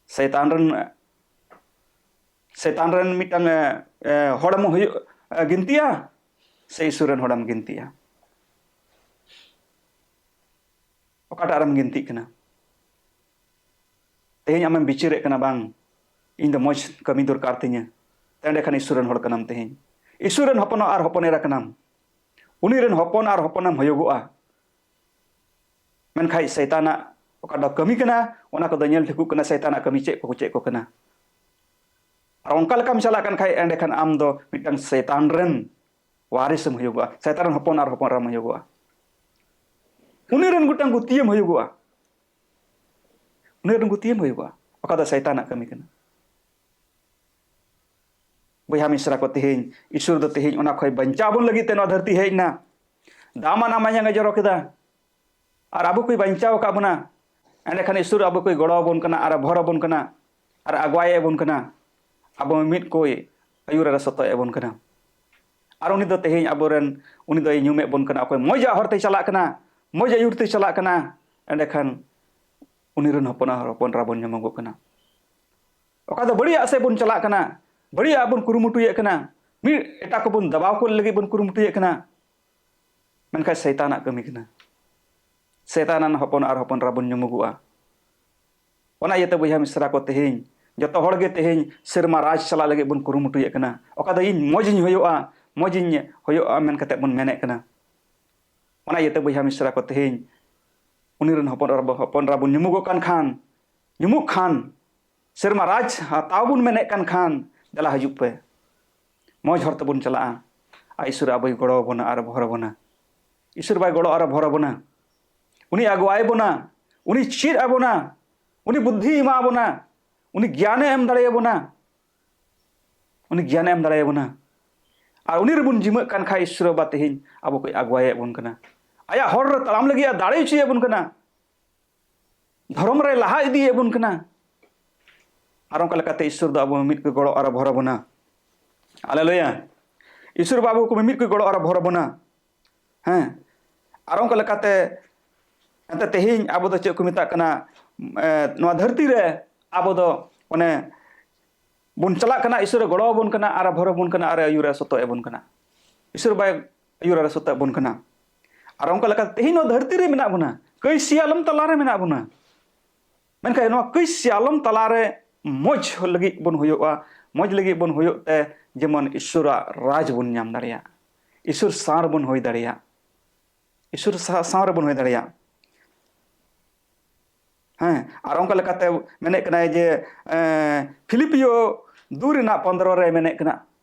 ᱥᱚᱭᱛᱟᱱ ᱨᱮᱱ, ᱥᱚᱭᱛᱟᱱ ᱨᱮᱱ ᱢᱤᱫᱴᱟᱝ, ᱮ, ᱮ, ᱦᱚᱲᱮᱢ ᱦᱩᱭᱩᱜ, ᱮ, ᱜᱤᱱᱛᱤᱭᱟ, ᱥᱮ ᱤᱥᱩᱨ ᱨᱮᱱ ᱦᱚᱲᱮᱢ ᱜᱤᱱᱛᱤᱜᱼᱟ? ᱚᱠᱟᱴᱟᱜ ᱨᱮᱢ ᱜᱤᱱᱛᱤᱜ ᱠᱟᱱᱟ? ᱛᱮᱦᱮᱧ ᱟᱢᱮᱢ ᱵᱤᱪᱟᱹᱨᱮᱫ ᱠᱟᱱᱟ, ᱵᱟᱝ, ᱤᱧ ᱫᱚ ᱢᱚᱡᱽ ᱠᱟᱹᱢᱤ ᱫᱚᱨᱠᱟᱨ ᱛᱤᱧᱟᱹ, ᱮᱸᱰᱮᱠᱷᱟᱱ ᱤᱥᱩᱨ ᱨᱮᱱ ᱦᱚᱲ ᱠᱟᱱᱟᱢ᱾ ᱛᱮᱦᱮᱧ ᱤᱥᱩᱨ ᱨᱮᱱ ᱦᱚᱯᱚᱱ ᱟᱨ ᱦᱚᱯᱚᱱ ᱮᱨᱟ ᱠᱟᱱᱟᱢ, ᱩᱱᱤ ᱨᱮᱱ ᱦᱚᱯᱚᱱ ᱟᱨ ᱦᱚᱯᱚᱱᱮᱢ ᱦᱩᱭᱩᱜᱚᱜᱼᱟ᱾ ᱢᱮᱱᱠᱷᱟᱡ ᱥᱟᱭᱛᱟᱱᱟᱜ ᱚᱠᱟ ᱫᱚ ᱠᱟᱹᱢᱤ ᱠᱟᱱᱟ, ᱚᱱᱟ ᱠᱚᱫᱚ ᱧᱮᱞ ᱴᱷᱤᱠᱚᱜ ᱠᱟᱱᱟ, ᱥᱟᱭᱛᱟᱱᱟᱜ ᱠᱟᱹᱢᱤ ᱪᱮᱫ ᱠᱚ ᱪᱮᱫ ᱠᱚ ᱠᱟᱱᱟ᱾ ᱟᱨ ᱚᱱᱠᱟ ᱞᱮᱠᱟᱢ ᱪᱟᱞᱟᱜ ᱠᱟᱱ ᱠᱷᱟᱡ, ᱮᱸᱰᱮᱠᱷᱟᱱ ᱟᱢ ᱫᱚ ᱢᱤᱫᱴᱟᱝ ᱥᱟᱭᱛᱟᱱ ᱨᱮᱱ ᱣᱟᱨᱤᱥ ᱮᱢ ᱦᱩᱭᱩᱜᱚᱜᱼᱟ, ᱥᱟᱭᱛᱟᱱ ᱨᱮᱱ ᱦᱚᱯᱚᱱ ᱟᱨ ᱦᱚᱯᱚᱱ ᱮᱨᱟᱢ ᱦᱩᱭᱩᱜᱚᱜᱼᱟ᱾ ᱩᱱᱤ ᱨᱮᱱ ᱜᱚᱴᱟᱝ ᱜᱩᱛᱤᱭᱮᱢ ᱦᱩᱭᱩᱜᱚᱜᱼᱟ, ᱩᱱᱤ ᱨᱮᱱ ᱜᱩᱛᱤᱭᱮᱢ ᱦᱩᱭᱩᱜᱚᱜᱼᱟ, ᱚᱠᱟ ᱫᱚ ᱥᱟᱭᱛᱟᱱᱟᱜ ᱠᱟᱹᱢᱤ ᱠᱟᱱᱟ᱾ ᱵᱚᱭᱦᱟ ᱢᱤᱥᱨᱟ ᱠᱚ, ᱛᱮᱦᱮᱧ ᱤᱥᱚᱨ ᱫᱚ ᱛᱮᱦᱮᱧ ᱚᱱᱟ ᱠᱷᱚᱱ ᱵᱟᱧᱪᱟᱣ ᱵᱚᱱ ᱞᱟᱹᱜᱤᱫ ᱛᱮ ᱱᱚᱣᱟ ᱫᱷᱟᱹᱨᱛᱤ ᱦᱮᱡ ᱮᱱᱟ᱾ ᱫᱟᱢᱟᱱᱟᱜ ᱢᱟᱭᱟᱝ ᱮ ᱡᱚᱨᱚ ᱠᱮᱫᱟ᱾ ᱟᱨ ᱟᱵᱚ ᱠᱚᱭ ᱵᱟᱧᱪᱟᱣ ᱟᱠᱟᱫ ᱵᱚᱱᱟ᱾ ᱮᱸᱰᱮᱠᱷᱟᱱ ᱤᱥᱚᱨ ᱟᱵᱚ ᱠᱚᱭ ᱜᱚᱲᱚ ᱟᱵᱚᱱ ᱠᱟᱱᱟ, ᱟᱨ ᱮ ᱵᱷᱚᱨ ᱟᱵᱚᱱ ᱠᱟᱱᱟ, ᱟᱨ ᱟᱜᱩᱣᱟᱭᱮᱫ ᱵᱚᱱ ᱠᱟᱱᱟ᱾ ᱟᱵᱚ ᱢᱤᱫ ᱠᱚᱭ ᱟᱹᱭᱩᱨ ᱟᱨ ᱥᱚᱛᱚᱜ ᱮᱫ ᱵᱚᱱ ᱠᱟᱱᱟ᱾ ᱟᱨ ᱩᱱᱤ ᱫᱚ ᱛᱮᱦᱮᱧ ᱟᱵᱚᱨᱮᱱ, ᱩᱱᱤ ᱫᱚᱭ ᱧᱩᱢᱮᱫ ᱵᱚᱱ ᱠᱟᱱᱟ᱾ ᱚᱠᱚᱭ ᱢᱚᱡᱟᱜ ᱦᱚᱨ ᱛᱮᱭ ᱪᱟᱞᱟᱜ ᱠᱟᱱᱟ, ᱢᱚᱡᱽ ᱟᱹᱭᱩᱨ ᱛᱮᱭ ᱪᱟᱞᱟᱜ ᱠᱟᱱᱟ, ᱮᱸᱰᱮᱠᱷᱟᱱ ᱩᱱᱤ ᱨᱮᱱ ᱦᱚᱯᱚᱱ ᱟᱨ ᱦᱚᱯᱚᱱ ᱮᱨᱟ ᱵᱚᱱ ᱧᱟᱢᱚᱜᱚᱜ ᱠᱟᱱᱟ᱾ ᱚᱠᱟ ᱫᱚ ᱵᱟᱹᱲᱤᱡᱟᱜ ᱥᱮᱫ ᱵᱚᱱ ᱪᱟᱞᱟᱜ ᱠᱟᱱᱟ, ᱵᱟᱹᱲᱤᱡᱟᱜ ᱵᱚᱱ ᱠᱩᱨᱩᱢᱩᱴᱩᱭᱮᱫ ᱠᱟᱱᱟ, ᱢᱤᱫ ᱮᱴᱟᱜ ᱠᱚᱵᱚᱱ ᱫᱟᱵᱟᱣ ᱠᱚ ᱞᱟᱹᱜᱤᱫ ᱵᱚᱱ ᱠᱩᱨᱩᱢᱩᱴᱩᱭᱮᱫ ᱠᱟᱱᱟ, ᱢᱮᱱᱠᱷᱟᱱ ᱥᱟᱭᱛᱟᱱᱟᱜ ᱠᱟᱹᱢᱤ ᱠᱟᱱᱟ᱾ ᱥᱟᱭᱛᱟᱱ ᱨᱮᱱ ᱦᱚᱯᱚᱱ ᱟᱨ ᱦᱚᱯᱚᱱ ᱮᱨᱟ ᱵᱚᱱ ᱧᱩᱢᱩᱜᱚᱜᱼᱟ᱾ ᱚᱱᱟ ᱤᱭᱟᱹᱛᱮ ᱵᱚᱭᱦᱟ ᱢᱤᱥᱨᱟ ᱠᱚ, ᱛᱮᱦᱮᱧ ᱡᱚᱛᱚ ᱦᱚᱲ ᱜᱮ ᱛᱮᱦᱮᱧ ᱥᱮᱨᱢᱟ ᱨᱟᱡᱽ ᱪᱟᱞᱟᱜ ᱞᱟᱹᱜᱤᱫ ᱵᱚᱱ ᱠᱩᱨᱩᱢᱩᱴᱩᱭᱮᱫ ᱠᱟᱱᱟ᱾ ᱚᱠᱟ ᱫᱚ ᱤᱧ ᱢᱚᱡᱽ ᱤᱧ ᱦᱩᱭᱩᱜᱼᱟ, ᱢᱚᱡᱽ ᱤᱧ ᱦᱩᱭᱩᱜᱼᱟ ᱢᱮᱱ ᱠᱟᱛᱮ ᱵᱚᱱ ᱢᱮᱱᱮᱫ ᱠᱟᱱᱟ᱾ ᱚᱱᱟ ᱤᱭᱟᱹᱛᱮ ᱵᱚᱭᱦᱟ ᱢᱤᱥᱨᱟ ᱠᱚ, ᱛᱮᱦᱮᱧ ᱩᱱᱤ ᱨᱮᱱ ᱦᱚᱯᱚᱱ ᱮᱨᱟ, ᱦᱚᱯᱚᱱ ᱮᱨᱟ ᱵᱚᱱ ᱧᱩᱢᱩᱜᱚᱜ ᱠᱟᱱ ᱠᱷᱟᱱ, ᱧᱩᱢᱩᱜ ᱠᱷᱟᱱ, ᱥᱮᱨᱢᱟ ᱨᱟᱡᱽ ᱦᱟᱛᱟᱣ ᱵᱚᱱ ᱢᱮᱱᱮᱫ ᱠᱟᱱ ᱠᱷᱟᱱ, ᱫᱮᱞᱟ ᱦᱤᱡᱩᱜ ᱯᱮ, ᱢᱚᱡᱽ ᱦᱚᱨ ᱛᱮᱵᱚᱱ ᱪᱟᱞᱟᱜᱼᱟ᱾ ᱟᱨ ᱤᱥᱚᱨ ᱟᱵᱚᱭ ᱜᱚᱲᱚ ᱟᱵᱚᱱᱟ ᱟᱨ ᱵᱷᱚᱨ ᱟᱵᱚᱱᱟ᱾ ᱤᱥᱚᱨ ᱵᱟᱭ ᱜᱚᱲᱚ ᱟᱨ ᱵᱷᱚᱨ ᱟᱵᱚᱱᱟ, ᱩᱱᱤ ᱟᱜᱩᱣᱟᱭ ᱵᱚᱱᱟ, ᱩᱱᱤ ᱪᱮᱫ ᱟᱵᱚᱱᱟ, ᱩᱱᱤ ᱵᱩᱫᱽᱫᱷᱤ ᱮᱢᱟ ᱵᱚᱱᱟ, ᱩᱱᱤ ᱜᱮᱭᱟᱱᱮ ᱮᱢ ᱫᱟᱲᱮᱭᱟᱵᱚᱱᱟ, ᱩᱱᱤ ᱜᱮᱭᱟᱱᱮ ᱮᱢ ᱫᱟᱲᱮᱭᱟᱵᱚᱱᱟ᱾ ᱟᱨ ᱩᱱᱤ ᱨᱮᱵᱚᱱ ᱡᱤᱢᱟᱹᱜ ᱠᱟᱱ ᱠᱷᱟᱡ, ᱤᱥᱚᱨ ᱵᱟᱵᱟ ᱛᱮᱦᱮᱧ ᱟᱵᱚ ᱠᱚᱭ ᱟᱜᱩᱣᱟᱭᱮᱫ ᱵᱚᱱ ᱠᱟᱱᱟ, ᱟᱭᱟᱜ ᱦᱚᱨ ᱨᱮ ᱛᱟᱲᱟᱢ ᱞᱟᱹᱜᱤᱫ ᱮ ᱫᱟᱲᱮ ᱦᱚᱪᱚᱭᱮᱫ ᱵᱚᱱ ᱠᱟᱱᱟ, ᱫᱷᱚᱨᱚᱢ ᱨᱮ ᱞᱟᱦᱟ ᱤᱫᱤᱭᱮᱫ ᱵᱚᱱ ᱠᱟᱱᱟ᱾ ᱟᱨ ᱚᱱᱠᱟ ᱞᱮᱠᱟᱛᱮ ᱤᱥᱚᱨ ᱫᱚ ᱟᱵᱚ ᱢᱤᱢᱤᱫ ᱠᱚ ᱜᱚᱲᱚ ᱟᱨ ᱵᱷᱚᱨ ᱟᱵᱚᱱᱟ᱾ ᱦᱟᱞᱮᱞᱩᱭᱟ᱾ ᱤᱥᱚᱨ ᱵᱟᱵᱟ ᱟᱵᱚ ᱠᱚ ᱢᱤᱢᱤᱫ ᱠᱚ ᱜᱚᱲᱚ ᱟᱨ ᱵᱷᱚᱨ ᱟᱵᱚᱱᱟ᱾ ᱦᱮᱸ, ᱟᱨ ᱚᱱᱠᱟ ᱞᱮᱠᱟᱛᱮ ᱮᱱᱛᱮ ᱛᱮᱦᱮᱧ ᱟᱵᱚ ᱫᱚ ᱪᱮᱫ ᱠᱚ ᱢᱮᱛᱟᱜ ᱠᱟᱱᱟ, ᱮ, ᱱᱚᱣᱟ ᱫᱷᱟᱹᱨᱛᱤ ᱨᱮ ᱟᱵᱚ ᱫᱚ ᱚᱱᱮ ᱵᱚᱱ ᱪᱟᱞᱟᱜ ᱠᱟᱱᱟ, ᱤᱥᱚᱨᱮ ᱜᱚᱲᱚ ᱟᱵᱚᱱ ᱠᱟᱱᱟ, ᱟᱨ ᱵᱷᱚᱨ ᱟᱵᱚᱱ ᱠᱟᱱᱟ, ᱟᱨ ᱟᱹᱭᱩᱨᱮ ᱥᱚᱛᱚᱜ ᱮᱵᱚᱱ ᱠᱟᱱᱟ᱾ ᱤᱥᱚᱨ ᱵᱟᱭ ᱟᱹᱭᱩᱨ ᱟᱨ ᱥᱩᱛᱟᱹᱜ ᱵᱚᱱ ᱠᱟᱱᱟ᱾ ᱟᱨ ᱚᱱᱠᱟ ᱞᱮᱠᱟᱛᱮ ᱛᱮᱦᱮᱧ ᱱᱚᱣᱟ ᱫᱷᱟᱹᱨᱛᱤ ᱨᱮ ᱢᱮᱱᱟᱜ ᱵᱚᱱᱟ, ᱠᱟᱹᱭ ᱥᱮᱭᱟᱞᱚᱢ ᱛᱟᱞᱟᱨᱮ ᱢᱮᱱᱟᱜ ᱵᱚᱱᱟ᱾ ᱢᱮᱱᱠᱷᱟᱱ ᱱᱚᱣᱟ ᱠᱟᱹᱭ ᱥᱮᱭᱟᱞᱚᱢ ᱛᱟᱞᱟᱨᱮ ᱢᱚᱡᱽ ᱞᱟᱹᱜᱤᱫ ᱵᱚᱱ ᱦᱩᱭᱩᱜᱼᱟ, ᱢᱚᱡᱽ ᱞᱟᱹᱜᱤᱫ ᱵᱚᱱ ᱦᱩᱭᱩᱜ ᱛᱮ ᱡᱮᱢᱚᱱ ᱤᱥᱚᱨᱟᱜ ᱨᱟᱡᱽ ᱵᱚᱱ ᱧᱟᱢ ᱫᱟᱲᱮᱭᱟᱜ, ᱤᱥᱚᱨ ᱥᱟᱶ ᱨᱮᱵᱚᱱ ᱦᱩᱭ ᱫᱟᱲᱮᱭᱟᱜ, ᱤᱥᱚᱨ ᱥᱟᱶ ᱥᱟᱶ ᱨᱮᱵᱚᱱ ᱦᱩᱭ ᱫᱟᱲᱮᱭᱟᱜ᱾ ᱦᱮᱸ, ᱟᱨ ᱚᱱᱠᱟ ᱞᱮᱠᱟᱛᱮ ᱢᱮᱱᱮᱫ ᱠᱟᱱᱟᱭ ᱡᱮ, ᱮᱸ, ᱯᱷᱤᱞᱤᱯᱤᱭᱳ ᱫᱩ ᱨᱮᱱᱟᱜ ᱯᱚᱱᱫᱽᱨᱚ ᱨᱮ ᱢᱮᱱᱮᱫ ᱠᱟᱱᱟ,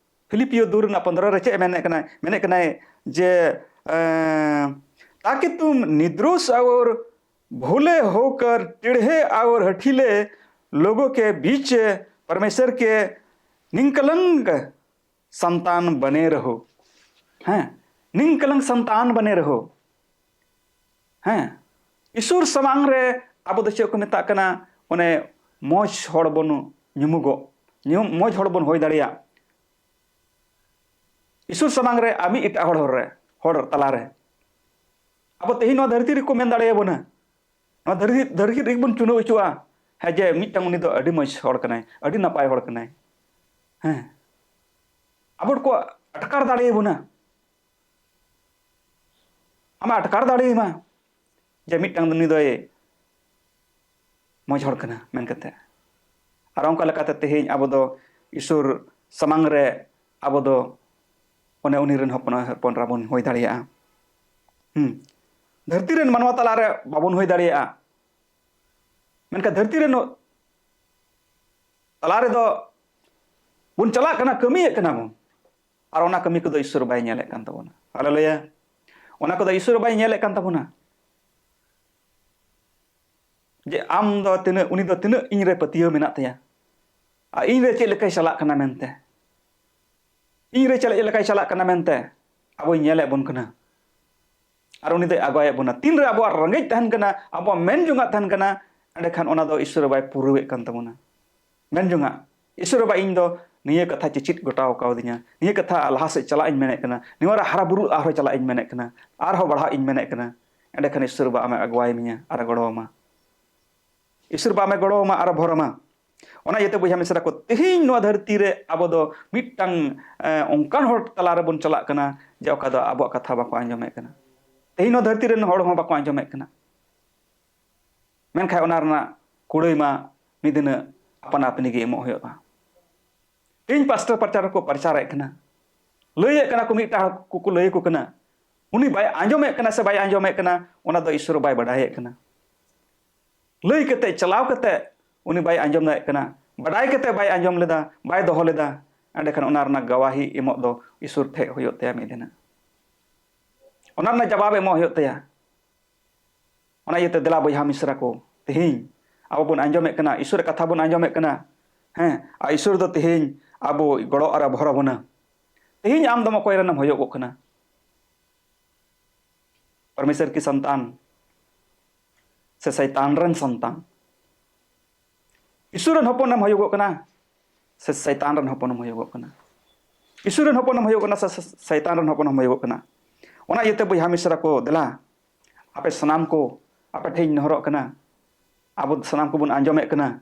ᱯᱷᱤᱞᱤᱯᱤᱭᱳ ᱫᱩ ᱨᱮᱱᱟᱜ ᱯᱚᱱᱫᱽᱨᱚ ᱨᱮ ᱪᱮᱫ ᱮ ᱢᱮᱱᱮᱫ ᱠᱟᱱᱟᱭ? ᱢᱮᱱᱮᱫ ᱠᱟᱱᱟᱭ ᱡᱮ, ᱮᱸ, ताकि तुम निर्दोष और भोले होकर टेढ़े और हठीले लोगों के बीच परमेश्वर के निष्कलंक संतान बने रहो। ᱦᱮᱸ, निष्कलंक संतान बने रहो᱾ ᱦᱮᱸ, ᱤᱥᱚᱨ ᱥᱟᱢᱟᱝ ᱨᱮ ᱟᱵᱚ ᱫᱚ ᱪᱮᱫ ᱠᱚ ᱢᱮᱛᱟᱜ ᱠᱟᱱᱟ? ᱚᱱᱮ ᱢᱚᱡᱽ ᱦᱚᱲ ᱵᱚᱱ ᱧᱩᱢᱩᱜᱚᱜ, ᱧᱩᱢ, ᱢᱚᱡᱽ ᱦᱚᱲ ᱵᱚᱱ ᱦᱩᱭ ᱫᱟᱲᱮᱭᱟᱜ᱾ ᱤᱥᱚᱨ ᱥᱟᱢᱟᱝ ᱨᱮ ᱟᱨ ᱢᱤᱫ ᱮᱴᱟᱜ ᱦᱚᱲ, ᱦᱚᱲ ᱨᱮ, ᱦᱚᱲ ᱛᱟᱞᱟᱨᱮ᱾ ᱟᱵᱚ ᱛᱮᱦᱮᱧ ᱱᱚᱣᱟ ᱫᱷᱟᱹᱨᱛᱤ ᱨᱮᱠᱚ ᱢᱮᱱ ᱫᱟᱲᱮᱭᱟᱵᱚᱱᱟ, ᱱᱚᱣᱟ ᱫᱷᱟᱹᱨᱛᱤ, ᱫᱷᱟᱹᱨᱛᱤ ᱨᱮᱜᱮ ᱵᱚᱱ ᱪᱩᱱᱟᱹᱣ ᱦᱚᱪᱚᱜᱼᱟ, ᱦᱮᱸ, ᱡᱮ ᱢᱤᱫᱴᱟᱝ ᱩᱱᱤ ᱫᱚ ᱟᱹᱰᱤ ᱢᱚᱡᱽ ᱦᱚᱲ ᱠᱟᱱᱟᱭ, ᱟᱹᱰᱤ ᱱᱟᱯᱟᱭ ᱦᱚᱲ ᱠᱟᱱᱟᱭ᱾ ᱦᱮᱸ, ᱟᱵᱚ ᱠᱚ ᱟᱴᱠᱟᱨ ᱫᱟᱲᱮᱭᱟᱵᱚᱱᱟ, ᱟᱢᱮ ᱟᱴᱠᱟᱨ ᱫᱟᱲᱮᱭᱟᱢᱟ ᱡᱮ ᱢᱤᱫᱴᱟᱝ ᱫᱚ ᱱᱩᱭ ᱫᱚᱭ ᱢᱚᱡᱽ ᱦᱚᱲ ᱠᱟᱱᱟ ᱢᱮᱱ ᱠᱟᱛᱮ᱾ ᱟᱨ ᱚᱱᱠᱟ ᱞᱮᱠᱟᱛᱮ ᱛᱮᱦᱮᱧ ᱟᱵᱚ ᱫᱚ ᱤᱥᱚᱨ ᱥᱟᱢᱟᱝ ᱨᱮ ᱟᱵᱚ ᱫᱚ ᱚᱱᱮ ᱩᱱᱤ ᱨᱮᱱ ᱦᱚᱯᱚᱱ, ᱦᱚᱯᱚᱱ ᱮᱨᱟ ᱵᱚᱱ ᱦᱩᱭ ᱫᱟᱲᱮᱭᱟᱜᱼᱟ᱾ ᱦᱩᱸ᱾ ᱫᱷᱟᱹᱨᱛᱤ ᱨᱮᱱ ᱢᱟᱱᱣᱟ ᱛᱟᱞᱟᱨᱮ ᱵᱟᱵᱚᱱ ᱦᱩᱭ ᱫᱟᱲᱮᱭᱟᱜᱼᱟ, ᱢᱮᱱᱠᱷᱟᱱ ᱫᱷᱟᱹᱨᱛᱤ ᱨᱮᱱ ᱛᱟᱞᱟ ᱨᱮᱫᱚ ᱵᱚᱱ ᱪᱟᱞᱟᱜ ᱠᱟᱱᱟ, ᱠᱟᱹᱢᱤᱭᱮᱫ ᱠᱟᱱᱟ ᱵᱚᱱ, ᱟᱨ ᱚᱱᱟ ᱠᱟᱹᱢᱤ ᱠᱚᱫᱚ ᱤᱥᱚᱨ ᱵᱟᱭ ᱧᱮᱞᱮᱫ ᱠᱟᱱ ᱛᱟᱵᱚᱱᱟ᱾ ᱦᱟᱞᱮᱞᱩᱭᱟ! ᱚᱱᱟ ᱠᱚᱫᱚ ᱤᱥᱚᱨ ᱵᱟᱭ ᱧᱮᱞᱮᱫ ᱠᱟᱱ ᱛᱟᱵᱚᱱᱟ᱾ ᱡᱮ ᱟᱢ ᱫᱚ ᱛᱤᱱᱟᱹᱜ, ᱩᱱᱤ ᱫᱚ ᱛᱤᱱᱟᱹᱜ ᱤᱧ ᱨᱮ ᱯᱟᱹᱛᱭᱟᱹᱣ ᱢᱮᱱᱟᱜ ᱛᱟᱭᱟ, ᱟᱨ ᱤᱧ ᱨᱮ ᱪᱮᱫ ᱞᱮᱠᱟᱭ ᱪᱟᱞᱟᱜ ᱠᱟᱱᱟ ᱢᱮᱱᱛᱮ, ᱤᱧ ᱨᱮ ᱪᱮᱫ ᱞᱮᱠᱟᱭ ᱪᱟᱞᱟᱜ ᱠᱟᱱᱟ ᱢᱮᱱᱛᱮ ᱟᱵᱚᱭ ᱧᱮᱞᱮᱫ ᱵᱚᱱ ᱠᱟᱱᱟ᱾ ᱟᱨ ᱩᱱᱤ ᱫᱚᱭ ᱟᱜᱟᱣᱮᱫ ᱵᱚᱱᱟ᱾ ᱛᱤᱱᱨᱮ ᱟᱵᱚᱣᱟᱜ ᱨᱮᱸᱜᱮᱡ ᱛᱟᱦᱮᱱ ᱠᱟᱱᱟ, ᱟᱵᱚᱣᱟᱜ ᱢᱮᱱ ᱡᱚᱝᱟᱜ ᱛᱟᱦᱮᱱ ᱠᱟᱱᱟ, ᱮᱸᱰᱮᱠᱷᱟᱱ ᱚᱱᱟ ᱫᱚ ᱤᱥᱚᱨ ᱵᱟᱭ ᱯᱩᱨᱟᱹᱣᱮᱫ ᱠᱟᱱ ᱛᱟᱵᱚᱱᱟ᱾ ᱢᱮᱱ ᱡᱚᱝᱟᱜ, ᱤᱥᱚᱨ ᱵᱟᱵᱟ, ᱤᱧ ᱫᱚ ᱱᱤᱭᱟᱹ ᱠᱟᱛᱷᱟ ᱪᱮᱪᱮᱫ ᱜᱚᱴᱟᱣ ᱠᱟᱣᱫᱤᱧᱟ, ᱱᱤᱭᱟᱹ ᱠᱟᱛᱷᱟ ᱞᱟᱦᱟ ᱥᱮᱫ ᱪᱟᱞᱟᱜ ᱤᱧ ᱢᱮᱱᱮᱫ ᱠᱟᱱᱟ, ᱱᱚᱣᱟ ᱨᱮ ᱦᱟᱨᱟ ᱵᱩᱨᱩ ᱟᱨᱦᱚᱸ ᱪᱟᱞᱟᱜ ᱤᱧ ᱢᱮᱱᱮᱫ ᱠᱟᱱᱟ, ᱟᱨᱦᱚᱸ ᱵᱟᱲᱦᱟᱜ ᱤᱧ ᱢᱮᱱᱮᱫ ᱠᱟᱱᱟ, ᱮᱸᱰᱮᱠᱷᱟᱱ ᱤᱥᱚᱨ ᱵᱟᱵᱟ ᱟᱢᱮ ᱟᱜᱩᱣᱟᱭ ᱢᱮᱭᱟ ᱟᱨ ᱜᱚᱲᱚ ᱟᱢᱟ᱾ ᱤᱥᱚᱨ ᱵᱟᱵᱟ ᱟᱢᱮ ᱜᱚᱲᱚ ᱟᱢᱟ ᱟᱨ ᱵᱷᱚᱨ ᱟᱢᱟ᱾ ᱚᱱᱟ ᱤᱭᱟᱹᱛᱮ ᱵᱚᱭᱦᱟ ᱢᱤᱥᱨᱟ ᱠᱚ, ᱛᱮᱦᱮᱧ ᱱᱚᱣᱟ ᱫᱷᱟᱹᱨᱛᱤ ᱨᱮ ᱟᱵᱚ ᱫᱚ ᱢᱤᱫᱴᱟᱝ ᱮ, ᱚᱱᱠᱟᱱ ᱦᱚᱲ ᱛᱟᱞᱟ ᱨᱮᱵᱚᱱ ᱪᱟᱞᱟᱜ ᱠᱟᱱᱟ ᱡᱮ ᱚᱠᱟ ᱫᱚ ᱟᱵᱚᱣᱟᱜ ᱠᱟᱛᱷᱟ ᱵᱟᱠᱚ ᱟᱸᱡᱚᱢᱮᱫ ᱠᱟᱱᱟ᱾ ᱛᱮᱦᱮᱧ ᱱᱚᱣᱟ ᱫᱷᱟᱹᱨᱛᱤ ᱨᱮᱱ ᱦᱚᱲ ᱦᱚᱸ ᱵᱟᱠᱚ ᱟᱸᱡᱚᱢᱮᱫ ᱠᱟᱱᱟ᱾ ᱢᱮᱱᱠᱷᱟᱱ ᱚᱱᱟ ᱨᱮᱱᱟᱜ ᱠᱩᱲᱟᱹᱭ ᱢᱟ ᱢᱤᱫ ᱫᱤᱱ ᱟᱯᱟᱱ ᱟᱹᱯᱤᱱ ᱜᱮ ᱮᱢᱚᱜ ᱦᱩᱭᱩᱜᱼᱟ᱾ ᱛᱮᱦᱮᱧ ᱯᱟᱥᱴᱚᱨ ᱯᱨᱚᱪᱟᱨ ᱠᱚ ᱯᱨᱚᱪᱟᱨᱮᱫ ᱠᱟᱱᱟ, ᱞᱟᱹᱭᱮᱫ ᱠᱟᱱᱟ ᱠᱚ, ᱢᱤᱫᱴᱟᱝ ᱠᱚᱠᱚ ᱞᱟᱹᱭ ᱟᱠᱚ ᱠᱟᱱᱟ, ᱩᱱᱤ ᱵᱟᱭ ᱟᱸᱡᱚᱢᱮᱫ ᱠᱟᱱᱟ ᱥᱮ ᱵᱟᱭ ᱟᱸᱡᱚᱢᱮᱫ ᱠᱟᱱᱟ, ᱚᱱᱟ ᱫᱚ ᱤᱥᱚᱨ ᱵᱟᱭ ᱵᱟᱰᱟᱭᱮᱫ ᱠᱟᱱᱟ᱾ ᱞᱟᱹᱭ ᱠᱟᱛᱮ, ᱪᱟᱞᱟᱣ ᱠᱟᱛᱮ ᱩᱱᱤ ᱵᱟᱭ ᱟᱸᱡᱚᱢ ᱫᱟᱲᱮᱭᱟᱜ ᱠᱟᱱᱟ, ᱵᱟᱰᱟᱭ ᱠᱟᱛᱮ ᱵᱟᱭ ᱟᱸᱡᱚᱢ ᱞᱮᱫᱟ, ᱵᱟᱭ ᱫᱚᱦᱚ ᱞᱮᱫᱟ, ᱮᱸᱰᱮᱠᱷᱟᱱ ᱚᱱᱟ ᱨᱮᱱᱟᱜ ᱜᱟᱣᱟᱦᱤ ᱮᱢᱚᱜ ᱫᱚ ᱤᱥᱚᱨ ᱴᱷᱮᱡ ᱦᱩᱭᱩᱜ ᱛᱟᱭᱟ ᱢᱤᱫ ᱫᱤᱱ᱾ ᱚᱱᱟ ᱨᱮᱱᱟᱜ ᱡᱟᱵᱟᱵ ᱮᱢᱚᱜ ᱦᱩᱭᱩᱜ ᱛᱟᱭᱟ᱾ ᱚᱱᱟ ᱤᱭᱟᱹᱛᱮ ᱫᱮᱞᱟ ᱵᱚᱭᱦᱟ ᱢᱤᱥᱨᱟ ᱠᱚ, ᱛᱮᱦᱮᱧ ᱟᱵᱚ ᱵᱚᱱ ᱟᱸᱡᱚᱢᱮᱫ ᱠᱟᱱᱟ, ᱤᱥᱚᱨᱟᱜ ᱠᱟᱛᱷᱟ ᱵᱚᱱ ᱟᱸᱡᱚᱢᱮᱫ ᱠᱟᱱᱟ᱾ ᱦᱮᱸ, ᱟᱨ ᱤᱥᱚᱨ ᱫᱚ ᱛᱮᱦᱮᱧ ᱟᱵᱚ ᱜᱚᱲᱚ ᱟᱨ ᱵᱷᱚᱨ ᱟᱵᱚᱱᱟ᱾ ᱛᱮᱦᱮᱧ ᱟᱢ ᱫᱚᱢ ᱚᱠᱚᱭ ᱨᱮᱱᱮᱢ ᱦᱩᱭᱩᱜᱚᱜ ᱠᱟᱱᱟ? ᱯᱚᱨᱢᱮᱥᱚᱨ ᱠᱤ ᱥᱚᱱᱛᱟᱱ ᱥᱮ ᱥᱟᱭᱛᱟᱱ ᱨᱮᱱ ᱥᱚᱱᱛᱟᱱ? ᱤᱥᱚᱨ ᱨᱮᱱ ᱦᱚᱯᱚᱱᱮᱢ ᱦᱩᱭᱩᱜᱚᱜ ᱠᱟᱱᱟ ᱥᱮ ᱥᱟᱭᱛᱟᱱ ᱨᱮᱱ ᱦᱚᱯᱚᱱᱮᱢ ᱦᱩᱭᱩᱜᱚᱜ ᱠᱟᱱᱟ? ᱤᱥᱚᱨ ᱨᱮᱱ ᱦᱚᱯᱚᱱᱮᱢ ᱦᱩᱭᱩᱜᱚᱜ ᱠᱟᱱᱟ ᱥᱮ ᱥᱟᱭᱛᱟᱱ ᱨᱮᱱ ᱦᱚᱯᱚᱱᱮᱢ ᱦᱩᱭᱩᱜᱚᱜ ᱠᱟᱱᱟ? ᱚᱱᱟ ᱤᱭᱟᱹᱛᱮ ᱵᱚᱭᱦᱟ ᱢᱤᱥᱨᱟ ᱠᱚ, ᱫᱮᱞᱟ, ᱟᱯᱮ ᱥᱟᱱᱟᱢ ᱠᱚ, ᱟᱯᱮ ᱴᱷᱮᱱ ᱤᱧ ᱱᱮᱦᱚᱨᱚᱜ ᱠᱟᱱᱟ᱾ ᱟᱵᱚ ᱥᱟᱱᱟᱢ ᱠᱚᱵᱚᱱ ᱟᱸᱡᱚᱢᱮᱫ ᱠᱟᱱᱟ,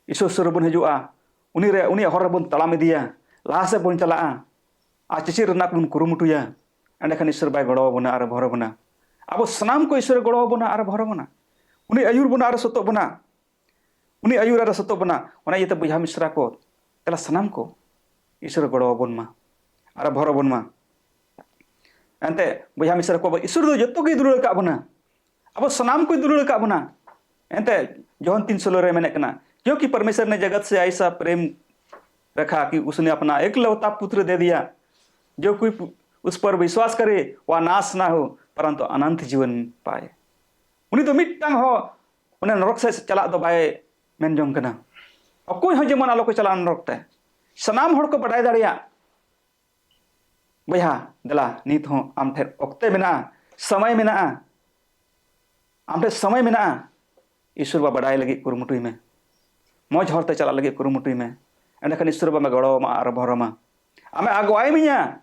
ᱤᱥᱚᱨ ᱥᱩᱨ ᱨᱮᱵᱚᱱ ᱦᱤᱡᱩᱜᱼᱟ, ᱩᱱᱤ ᱨᱮ, ᱩᱱᱤᱭᱟᱜ ᱦᱚᱨ ᱨᱮᱵᱚᱱ ᱛᱟᱲᱟᱢ ᱤᱫᱤᱭᱟ, ᱞᱟᱦᱟ ᱥᱮᱫ ᱵᱚᱱ ᱪᱟᱞᱟᱜᱼᱟ, ᱟᱨ ᱪᱮᱪᱮᱫ ᱨᱮᱱᱟᱜ ᱵᱚᱱ ᱠᱩᱨᱩᱢᱩᱴᱩᱭᱟ᱾ ᱮᱸᱰᱮᱠᱷᱟᱱ ᱤᱥᱚᱨ ᱵᱟᱭ ᱜᱚᱲᱚ ᱟᱵᱚᱱᱟ ᱟᱨ ᱵᱷᱚᱨ ᱟᱵᱚᱱᱟ᱾ ᱟᱵᱚ ᱥᱟᱱᱟᱢ ᱠᱚ ᱤᱥᱚᱨᱮ ᱜᱚᱲᱚ ᱟᱵᱚᱱᱟ ᱟᱨ ᱵᱷᱚᱨ ᱟᱵᱚᱱᱟ᱾ ᱩᱱᱤ ᱟᱹᱭᱩᱨ ᱵᱚᱱᱟ ᱟᱨ ᱥᱚᱛᱚᱜ ᱵᱚᱱᱟ᱾ ᱩᱱᱤ ᱟᱹᱭᱩᱨ ᱟᱨ ᱥᱚᱛᱚᱜ ᱵᱚᱱᱟ᱾ ᱚᱱᱟ ᱤᱭᱟᱹᱛᱮ ᱵᱚᱭᱦᱟ ᱢᱤᱥᱨᱟ ᱠᱚ, ᱫᱮᱞᱟ ᱥᱟᱱᱟᱢ ᱠᱚ ᱤᱥᱚᱨᱮ ᱜᱚᱲᱚ ᱟᱵᱚᱱ ᱢᱟ ᱟᱨ ᱵᱷᱚᱨ ᱟᱵᱚᱱ ᱢᱟ᱾ ᱮᱱᱛᱮ ᱵᱚᱭᱦᱟ ᱢᱤᱥᱨᱟ ᱠᱚ, ᱤᱥᱚᱨ ᱫᱚ ᱡᱚᱛᱚ ᱜᱮᱭ ᱫᱩᱞᱟᱹᱲ ᱟᱠᱟᱫ ᱵᱚᱱᱟ᱾ ᱟᱵᱚ ᱥᱟᱱᱟᱢ ᱠᱚᱭ ᱫᱩᱞᱟᱹᱲ ᱟᱠᱟᱫ ᱵᱚᱱᱟ᱾ ᱮᱱᱛᱮ ᱡᱚᱦᱚᱱ ᱛᱤᱱ ᱥᱳᱞᱳ ᱨᱮ ᱢᱮᱱᱮᱫ ᱠᱟᱱᱟ, क्योंकि परमेश्वर ने जगत से ऐसा प्रेम रखा कि उसने अपना एकलौता पुत्र दे दिया, जो कोई उस पर विश्वास करे वह नाश ना हो परंतु अनंत जीवन पाए। ᱩᱱᱤ ᱫᱚ ᱢᱤᱫᱴᱟᱝ ᱦᱚᱸ ᱚᱱᱮ ᱱᱚᱨᱚᱠ ᱥᱮᱫ ᱪᱟᱞᱟᱜ ᱫᱚ ᱵᱟᱭ ᱢᱮᱱ ᱡᱚᱝ ᱠᱟᱱᱟ᱾ ᱚᱠᱚᱭ ᱦᱚᱸ ᱡᱮᱢᱚᱱ ᱟᱞᱚ ᱠᱚ ᱪᱟᱞᱟᱜ ᱱᱚᱨᱚᱠ ᱛᱮ᱾ ᱥᱟᱱᱟᱢ ᱦᱚᱲ ᱠᱚ ᱵᱟᱰᱟᱭ ᱫᱟᱲᱮᱭᱟᱜ, ᱵᱚᱭᱦᱟ, ᱫᱮᱞᱟ, ᱱᱤᱛ ᱦᱚᱸ ᱟᱢ ᱴᱷᱮᱱ ᱚᱠᱛᱮ ᱢᱮᱱᱟᱜᱼᱟ, ᱥᱚᱢᱚᱭ ᱢᱮᱱᱟᱜᱼᱟ, ᱟᱢ ᱴᱷᱮᱱ ᱥᱚᱢᱚᱭ ᱢᱮᱱᱟᱜᱼᱟ᱾ ᱤᱥᱚᱨ ᱵᱟ ᱵᱟᱰᱟᱭ ᱞᱟᱹᱜᱤᱫ ᱠᱩᱨᱩᱢᱩᱴᱩᱭ ᱢᱮ, ᱢᱚᱡᱽ ᱦᱚᱨ ᱛᱮ ᱪᱟᱞᱟᱜ ᱞᱟᱹᱜᱤᱫ ᱠᱩᱨᱩᱢᱩᱴᱩᱭ ᱢᱮ᱾ ᱮᱸᱰᱮᱠᱷᱟᱱ ᱤᱥᱚᱨ ᱵᱟ ᱟᱢᱮ ᱜᱚᱲᱚ ᱟᱢᱟ ᱟᱨ ᱵᱷᱚᱨ ᱟᱢᱟ, ᱟᱢᱮ ᱟᱜᱩᱣᱟᱭ ᱢᱮᱭᱟ᱾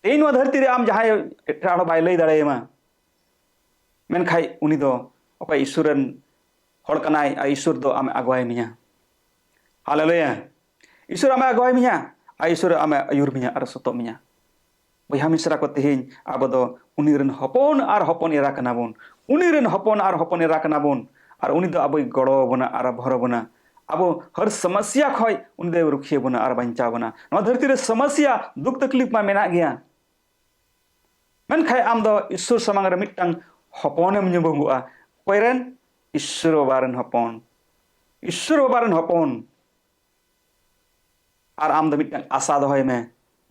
ᱛᱮᱦᱮᱧ ᱱᱚᱣᱟ ᱫᱷᱟᱹᱨᱛᱤ ᱨᱮ ᱟᱢ ᱡᱟᱦᱟᱸᱭ ᱮᱴᱟᱜ ᱦᱚᱲ ᱵᱟᱭ ᱞᱟᱹᱭ ᱫᱟᱲᱮᱭᱟᱢᱟ, ᱢᱮᱱᱠᱷᱟᱡ ᱩᱱᱤ ᱫᱚ ᱚᱠᱚᱭ ᱤᱥᱚᱨ ᱨᱮᱱ ᱦᱚᱲ ᱠᱟᱱᱟᱭ ᱟᱨ ᱤᱥᱥᱚᱨ ᱫᱚ ᱟᱢᱮ ᱟᱜᱩᱣᱟᱭ ᱢᱮᱭᱟ᱾ ᱦᱟᱞᱮᱞᱩᱭᱟ᱾ ᱤᱥᱥᱚᱨ ᱟᱢᱮ ᱟᱜᱩᱣᱟᱭ ᱢᱮᱭᱟ ᱟᱨ ᱤᱥᱥᱚᱨ ᱟᱢᱮ ᱟᱹᱭᱩᱨ ᱢᱮᱭᱟ ᱟᱨ ᱥᱚᱛᱚᱜ ᱢᱮᱭᱟ᱾ ᱵᱚᱭᱦᱟ ᱢᱤᱥᱨᱟ ᱠᱚ, ᱛᱮᱦᱮᱧ ᱟᱵᱚ ᱫᱚ ᱩᱱᱤ ᱨᱮᱱ ᱦᱚᱯᱚᱱ ᱟᱨ ᱦᱚᱯᱚᱱ ᱮᱨᱟ ᱠᱟᱱᱟ ᱵᱚᱱ᱾ ᱩᱱᱤ ᱨᱮᱱ ᱦᱚᱯᱚᱱ ᱟᱨ ᱦᱚᱯᱚᱱ ᱮᱨᱟ ᱠᱟᱱᱟ ᱵᱚᱱ᱾ ᱟᱨ ᱩᱱᱤ ᱫᱚ ᱟᱵᱚᱭ ᱜᱚᱲᱚ ᱟᱵᱚᱱᱟ ᱟᱨ ᱵᱷᱚᱨ ᱟᱵᱚᱱᱟ᱾ ᱟᱵᱚ ᱦᱟᱨ ᱥᱚᱢᱚᱥᱭᱟ ᱠᱷᱚᱡ ᱩᱱᱤ ᱫᱚᱭ ᱨᱩᱠᱷᱤᱭᱟᱹ ᱵᱚᱱᱟ ᱟᱨ ᱵᱟᱧᱪᱟᱣ ᱵᱚᱱᱟ᱾ ᱱᱚᱣᱟ ᱫᱷᱟᱹᱨᱛᱤ ᱨᱮ ᱥᱚᱢᱚᱥᱭᱟ, ᱫᱩᱠ ᱛᱟᱠᱞᱤᱯ ᱢᱟ ᱢᱮᱱᱟᱜ ᱜᱮᱭᱟ᱾ ᱢᱮᱱᱠᱷᱟᱱ ᱟᱢ ᱫᱚ ᱤᱥᱥᱚᱨ ᱥᱟᱢᱟᱝ ᱨᱮ ᱢᱤᱫᱴᱟᱝ ᱦᱚᱯᱚᱱᱮᱢ ᱧᱩᱢᱩᱜᱚᱜᱼᱟ᱾ ᱚᱠᱚᱭ ᱨᱮᱱ? ᱤᱥᱥᱚᱨ ᱵᱟᱵᱟ ᱨᱮᱱ ᱦᱚᱯᱚᱱ᱾ ᱤᱥᱥᱚᱨ ᱵᱟᱵᱟ ᱨᱮᱱ ᱦᱚᱯᱚᱱ᱾ ᱟᱨ ᱟᱢ ᱫᱚ ᱢᱤᱫᱴᱟᱝ ᱟᱥᱟ ᱫᱚᱦᱚᱭ ᱢᱮ,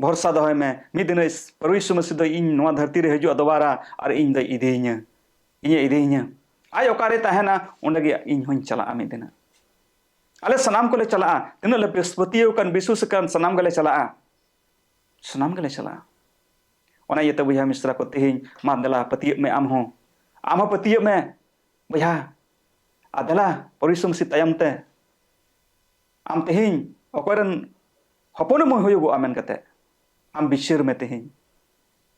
ᱵᱷᱚᱨᱥᱟ ᱫᱚᱦᱚᱭ ᱢᱮ, ᱢᱤᱫ ᱫᱤᱱ ᱨᱮ ᱯᱨᱚᱵᱷᱩ ᱭᱤᱥᱩ ᱢᱟᱹᱥᱤ ᱫᱚ ᱤᱧ ᱱᱚᱣᱟ ᱫᱷᱟᱹᱨᱛᱤ ᱨᱮ ᱦᱤᱡᱩᱜᱼᱟ ᱫᱚᱵᱟᱨᱟ ᱟᱨ ᱤᱧ ᱫᱚᱭ ᱤᱫᱤᱭᱤᱧᱟ, ᱤᱧᱮ ᱤᱫᱤᱭᱤᱧᱟ᱾ ᱟᱡ ᱚᱠᱟᱨᱮ ᱛᱟᱦᱮᱱᱟ, ᱚᱸᱰᱮ ᱜᱮ ᱤᱧ ᱦᱚᱸᱧ ᱪᱟᱞᱟᱜᱼᱟ ᱢᱤᱫ ᱫᱤᱱ᱾ ᱟᱞᱮ ᱥᱟᱱᱟᱢ ᱠᱚᱞᱮ ᱪᱟᱞᱟᱜᱼᱟ, ᱛᱤᱱᱟᱹᱜ ᱞᱮ ᱵᱤᱥ-, ᱯᱟᱹᱛᱭᱟᱹᱣ ᱟᱠᱟᱱ, ᱵᱤᱥᱣᱟᱹᱥ ᱟᱠᱟᱱ, ᱥᱟᱱᱟᱢ ᱜᱮᱞᱮ ᱪᱟᱞᱟᱜᱼᱟ, ᱥᱟᱱᱟᱢ ᱜᱮᱞᱮ ᱪᱟᱞᱟᱜᱼᱟ᱾ ᱚᱱᱟ ᱤᱭᱟᱹᱛᱮ ᱵᱚᱭᱦᱟ ᱢᱤᱥᱨᱟ ᱠᱚ, ᱛᱮᱦᱮᱧ ᱢᱟ ᱫᱮᱞᱟ ᱯᱟᱹᱛᱭᱟᱹᱜ ᱢᱮ ᱟᱢ ᱦᱚᱸ, ᱟᱢ ᱦᱚᱸ ᱯᱟᱹᱛᱭᱟᱹᱜ ᱢᱮ ᱵᱚᱭᱦᱟ, ᱟᱨ ᱫᱮᱞᱟ ᱯᱨᱚᱵᱷᱩ ᱭᱤᱥᱩ ᱢᱟᱹᱥᱤ ᱛᱟᱭᱚᱢ ᱛᱮ ᱟᱢ ᱛᱮᱦᱮᱧ ᱚᱠᱚᱭ ᱨᱮᱱ ᱦᱚᱯᱚᱱᱮᱢ ᱦᱩᱭᱩᱜᱚᱜᱼᱟ ᱢᱮᱱ ᱠᱟᱛᱮ ᱟᱢ ᱵᱤᱪᱟᱹᱨ ᱢᱮ ᱛᱮᱦᱮᱧ᱾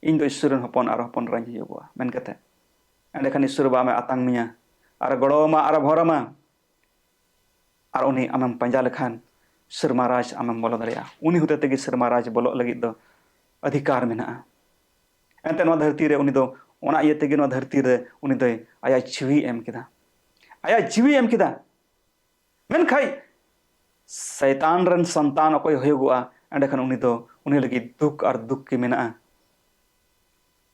ᱤᱧ ᱫᱚ ᱤᱥᱥᱚᱨ ᱨᱮᱱ ᱦᱚᱯᱚᱱ ᱟᱨ ᱦᱚᱯᱚᱱ ᱮᱨᱟᱧ ᱦᱩᱭᱩᱜᱚᱜᱼᱟ ᱢᱮᱱ ᱠᱟᱛᱮ᱾ ᱮᱸᱰᱮᱠᱷᱟᱱ ᱤᱥᱥᱚᱨ ᱵᱟᱵᱟ ᱟᱢᱮ ᱟᱛᱟᱝ ᱢᱮᱭᱟ ᱟᱨ ᱜᱚᱲᱚ ᱟᱢᱟ ᱟᱨ ᱵᱷᱚᱨ ᱟᱢᱟ᱾ ᱟᱨ ᱩᱱᱤ ᱟᱢᱮᱢ ᱯᱟᱸᱡᱟ ᱞᱮᱠᱷᱟᱱ ᱥᱮᱨᱢᱟ ᱨᱟᱡᱽ ᱟᱢᱮᱢ ᱵᱚᱞᱚ ᱫᱟᱲᱮᱭᱟᱜᱼᱟ᱾ ᱩᱱᱤ ᱦᱚᱛᱮ ᱛᱮᱜᱮ ᱥᱮᱨᱢᱟ ᱨᱟᱡᱽ ᱵᱚᱞᱚᱜ ᱞᱟᱹᱜᱤᱫ ᱫᱚ ᱚᱫᱷᱤᱠᱟᱨ ᱢᱮᱱᱟᱜᱼᱟ᱾ ᱮᱱᱛᱮ ᱱᱚᱣᱟ ᱫᱷᱟᱹᱨᱛᱤ ᱨᱮ ᱩᱱᱤ ᱫᱚ, ᱚᱱᱟ ᱤᱭᱟᱹ ᱛᱮᱜᱮ ᱱᱚᱣᱟ ᱫᱷᱟᱹᱨᱛᱤ ᱨᱮ ᱩᱱᱤ ᱫᱚᱭ ᱟᱭᱟᱜ ᱡᱤᱣᱤᱭ ᱮᱢ ᱠᱮᱫᱟ, ᱟᱭᱟᱜ ᱡᱤᱣᱤᱭ ᱮᱢ ᱠᱮᱫᱟ᱾ ᱢᱮᱱᱠᱷᱟᱡ ᱥᱟᱭᱛᱟᱱ ᱨᱮᱱ ᱥᱚᱱᱛᱟᱱ ᱚᱠᱚᱭ ᱦᱩᱭᱩᱜᱚᱜᱼᱟ, ᱮᱸᱰᱮᱠᱷᱟᱱ ᱩᱱᱤ ᱫᱚ, ᱩᱱᱤ ᱞᱟᱹᱜᱤᱫ ᱫᱩᱠ ᱟᱨ ᱫᱩᱠ ᱜᱮ ᱢᱮᱱᱟᱜᱼᱟ᱾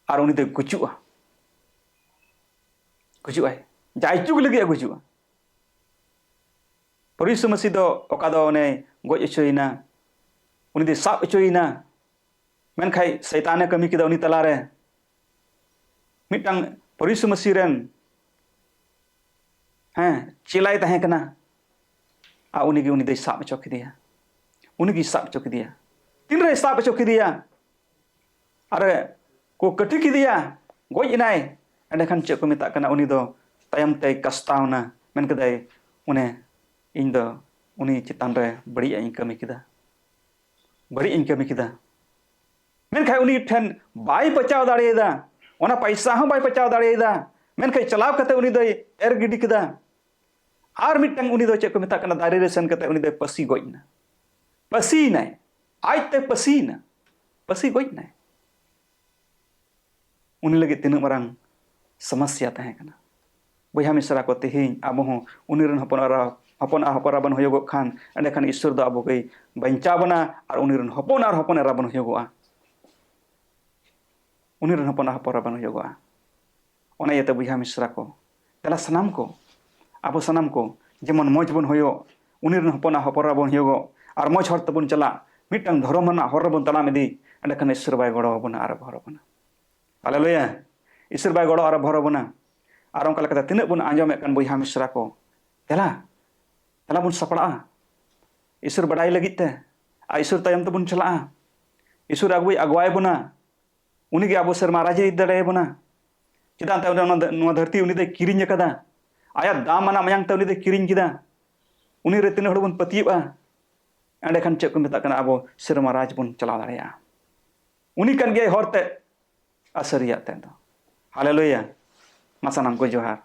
ᱟᱨ ᱩᱱᱤ ᱫᱚᱭ ᱜᱩᱡᱩᱜᱼᱟ, ᱜᱩᱡᱩᱜᱼᱟᱭ, ᱡᱟᱭᱡᱩᱜᱽ ᱞᱟᱹᱜᱤᱫ ᱮ ᱜᱩᱡᱩᱜᱼᱟ᱾ ᱯᱨᱚᱵᱷᱩ ᱭᱤᱥᱩ ᱢᱟᱹᱥᱤ ᱫᱚ ᱚᱠᱟ ᱫᱚ ᱚᱱᱮ ᱜᱚᱡ ᱦᱚᱪᱚᱭᱮᱱᱟ, ᱩᱱᱤ ᱫᱚᱭ ᱥᱟᱵ ᱦᱚᱪᱚᱭᱮᱱᱟ, ᱢᱮᱱᱠᱷᱟᱡ ᱥᱟᱭᱛᱟᱱᱮ ᱠᱟᱹᱢᱤ ᱠᱮᱫᱟ ᱩᱱᱤ ᱛᱟᱞᱟᱨᱮ᱾ ᱢᱤᱫᱴᱟᱝ ᱯᱨᱚᱵᱷᱩ ᱭᱤᱥᱩ ᱢᱟᱹᱥᱤ ᱨᱮᱱ, ᱦᱮᱸ, ᱪᱮᱞᱟᱭ ᱛᱟᱦᱮᱸ ᱠᱟᱱᱟ, ᱟᱨ ᱩᱱᱤᱜᱮ ᱩᱱᱤ ᱫᱚᱭ ᱥᱟᱵ ᱦᱚᱪᱚ ᱠᱮᱫᱮᱭᱟ, ᱩᱱᱤᱜᱮᱭ ᱥᱟᱵ ᱦᱚᱪᱚ ᱠᱮᱫᱮᱭᱟ᱾ ᱛᱤᱱᱨᱮᱭ ᱥᱟᱵ ᱦᱚᱪᱚ ᱠᱮᱫᱮᱭᱟ? ᱟᱨᱮ ᱠᱚ ᱠᱟᱹᱴᱷᱤ ᱠᱮᱫᱮᱭᱟ, ᱜᱚᱡ ᱮᱱᱟᱭ᱾ ᱮᱸᱰᱮᱠᱷᱟᱱ ᱪᱮᱫ ᱠᱚ ᱢᱮᱛᱟᱜ ᱠᱟᱱᱟ, ᱩᱱᱤ ᱫᱚ ᱛᱟᱭᱚᱢ ᱛᱮᱭ ᱠᱟᱥᱛᱟᱣ ᱮᱱᱟ, ᱢᱮᱱ ᱠᱮᱫᱟᱭ, ᱩᱱᱤ, ᱤᱧ ᱫᱚ ᱩᱱᱤ ᱪᱮᱛᱟᱱ ᱨᱮ ᱵᱟᱹᱲᱤᱡ ᱟᱜ ᱤᱧ ᱠᱟᱹᱢᱤ ᱠᱮᱫᱟ, ᱵᱟᱹᱲᱤᱡ ᱤᱧ ᱠᱟᱹᱢᱤ ᱠᱮᱫᱟ᱾ ᱢᱮᱱᱠᱷᱟᱱ ᱩᱱᱤ ᱴᱷᱮᱱ ᱵᱟᱭ ᱯᱟᱪᱟᱣ ᱫᱟᱲᱮᱭᱟᱫᱟ, ᱚᱱᱟ ᱯᱟᱭᱥᱟ ᱦᱚᱸ ᱵᱟᱭ ᱯᱟᱪᱟᱣ ᱫᱟᱲᱮᱭᱟᱫᱟ᱾ ᱢᱮᱱᱠᱷᱟᱱ ᱪᱟᱞᱟᱣ ᱠᱟᱛᱮ ᱩᱱᱤ ᱫᱚᱭ ᱮᱨ ᱜᱤᱰᱤ ᱠᱮᱫᱟ᱾ ᱟᱨ ᱢᱤᱫᱴᱟᱝ ᱩᱱᱤ ᱫᱚ ᱪᱮᱫ ᱠᱚ ᱢᱮᱛᱟᱜ ᱠᱟᱱᱟ, ᱫᱟᱨᱮ ᱨᱮ ᱥᱮᱱ ᱠᱟᱛᱮ ᱩᱱᱤ ᱫᱚᱭ ᱯᱟᱹᱥᱤ ᱜᱚᱡ ᱮᱱᱟ, ᱯᱟᱹᱥᱤᱭᱮᱱᱟᱭ, ᱟᱡᱛᱮ ᱯᱟᱹᱥᱤᱭᱮᱱᱟ, ᱯᱟᱹᱥᱤ ᱜᱚᱡ ᱮᱱᱟᱭ᱾ ᱩᱱᱤ ᱞᱟᱹᱜᱤᱫ ᱛᱤᱱᱟᱹᱜ ᱢᱟᱨᱟᱝ ᱥᱚᱢᱚᱥᱥᱟ ᱛᱟᱦᱮᱸ ᱠᱟᱱᱟ᱾ ᱵᱚᱭᱦᱟ ᱢᱤᱥᱨᱟ ᱠᱚ, ᱛᱮᱦᱮᱧ ᱟᱵᱚ ᱦᱚᱸ ᱩᱱᱤ ᱨᱮᱱ ᱦᱚᱯᱚᱱ ᱮᱨᱟ, ᱦᱚᱯᱚᱱ ᱮᱨᱟ ᱦᱚᱯᱚᱱ ᱮᱨᱟ ᱵᱚᱱ ᱦᱩᱭᱩᱜᱚᱜ ᱠᱷᱟᱱ, ᱮᱸᱰᱮᱠᱷᱟᱱ ᱤᱥᱥᱚᱨ ᱫᱚ ᱟᱵᱚ ᱜᱮᱭ ᱵᱟᱧᱪᱟᱣ ᱵᱚᱱᱟ ᱟᱨ ᱩᱱᱤ ᱨᱮᱱ ᱦᱚᱯᱚᱱ ᱟᱨ ᱦᱚᱯᱚᱱ ᱮᱨᱟ ᱵᱚᱱ ᱦᱩᱭᱩᱜᱚᱜᱼᱟ᱾ ᱩᱱᱤ ᱨᱮᱱ ᱦᱚᱯᱚᱱ ᱟᱨ ᱦᱚᱯᱚᱱ ᱮᱨᱟ ᱵᱚᱱ ᱦᱩᱭᱩᱜᱚᱜᱼᱟ᱾ ᱚᱱᱟ ᱤᱭᱟᱹᱛᱮ ᱵᱚᱭᱦᱟ ᱢᱤᱥᱨᱟ ᱠᱚ, ᱫᱮᱞᱟ ᱥᱟᱱᱟᱢ ᱠᱚ, ᱟᱵᱚ ᱥᱟᱱᱟᱢ ᱠᱚ ᱡᱮᱢᱚᱱ ᱢᱚᱡᱽ ᱵᱚᱱ ᱦᱩᱭᱩᱜ, ᱩᱱᱤ ᱨᱮᱱ ᱦᱚᱯᱚᱱ ᱟᱨ ᱦᱚᱯᱚᱱ ᱮᱨᱟ ᱵᱚᱱ ᱦᱩᱭᱩᱜᱚᱜ, ᱟᱨ ᱢᱚᱡᱽ ᱦᱚᱨ ᱛᱮᱵᱚᱱ ᱪᱟᱞᱟᱜ, ᱢᱤᱫᱴᱟᱝ ᱫᱷᱚᱨᱚᱢ ᱨᱮᱱᱟᱜ ᱦᱚᱨ ᱨᱮᱵᱚᱱ ᱛᱟᱲᱟᱢ ᱤᱫᱤ, ᱮᱸᱰᱮᱠᱷᱟᱱ ᱤᱥᱥᱚᱨ ᱵᱟᱭ ᱜᱚᱲᱚ ᱟᱵᱚᱱᱟ ᱟᱨ ᱵᱷᱚᱨ ᱟᱵᱚᱱᱟ᱾ ᱦᱟᱞᱮᱞᱩᱭᱟ! ᱤᱥᱥᱚᱨ ᱵᱟᱭ ᱜᱚᱲᱚ ᱟᱨ ᱵᱷᱚᱨ ᱟᱵᱚᱱᱟ᱾ ᱟᱨ ᱚᱱᱠᱟ ᱞᱮᱠᱟᱛᱮ ᱛᱤᱱᱟᱹᱜ ᱵᱚᱱ ᱟᱸᱡᱚᱢᱮᱫ ᱠᱟᱱ ᱵᱚᱭᱦᱟ ᱢᱤᱥᱨᱟ ᱠᱚ, ᱫᱮᱞᱟ, ᱫᱮᱞᱟ ᱵᱚᱱ ᱥᱟᱯᱲᱟᱜᱼᱟ ᱤᱥᱥᱚᱨ ᱵᱟᱰᱟᱭ ᱞᱟᱹᱜᱤᱫ ᱛᱮ, ᱟᱨ ᱤᱥᱥᱚᱨ ᱛᱟᱭᱚᱢ ᱛᱮᱵᱚᱱ ᱪᱟᱞᱟᱜᱼᱟ᱾ ᱤᱥᱥᱚᱨ ᱟᱵᱚᱭ ᱟᱜᱩᱣᱟᱭ ᱵᱚᱱᱟ, ᱩᱱᱤᱜᱮ ᱟᱵᱚ ᱥᱮᱨᱢᱟ ᱨᱟᱡᱽ ᱤᱫᱤ ᱫᱟᱲᱮᱭᱟᱵᱚᱱᱟ᱾ ᱪᱮᱫᱟᱜ ᱮᱱᱛᱮ ᱩᱱᱤ ᱚᱱᱟ ᱫᱷ-, ᱱᱚᱣᱟ ᱫᱷᱟᱹᱨᱛᱤ ᱩᱱᱤ ᱫᱚᱭ ᱠᱤᱨᱤᱧ ᱟᱠᱟᱫᱟ, ᱟᱭᱟᱜ ᱫᱟᱢ ᱟᱱᱟᱜ ᱢᱟᱭᱟᱝ ᱛᱮ ᱩᱱᱤ ᱫᱚᱭ ᱠᱤᱨᱤᱧ ᱠᱮᱫᱟ᱾ ᱩᱱᱤ ᱨᱮ ᱛᱤᱱᱟᱹᱜ ᱦᱚᱲ ᱵᱚᱱ ᱯᱟᱹᱛᱭᱟᱹᱜᱼᱟ, ᱮᱸᱰᱮᱠᱷᱟᱱ ᱪᱮᱫ ᱠᱚ ᱢᱮᱛᱟᱜ ᱠᱟᱱᱟ, ᱟᱵᱚ ᱥᱮᱨᱢᱟ ᱨᱟᱡᱽ ᱵᱚᱱ ᱪᱟᱞᱟᱣ ᱫᱟᱲᱮᱭᱟᱜᱼᱟ᱾ ᱩᱱᱤ ᱠᱟᱱ ᱜᱮᱭᱟᱭ ᱦᱚᱨ ᱛᱮ ᱟᱨ ᱥᱟᱹᱨᱤᱭᱟᱜ ᱛᱮ ᱫᱚ᱾ ᱦᱟᱞᱮᱞᱩᱭᱟ! ᱢᱟ ᱥᱟᱱᱟᱢ ᱠᱚ ᱡᱚᱦᱟᱨ᱾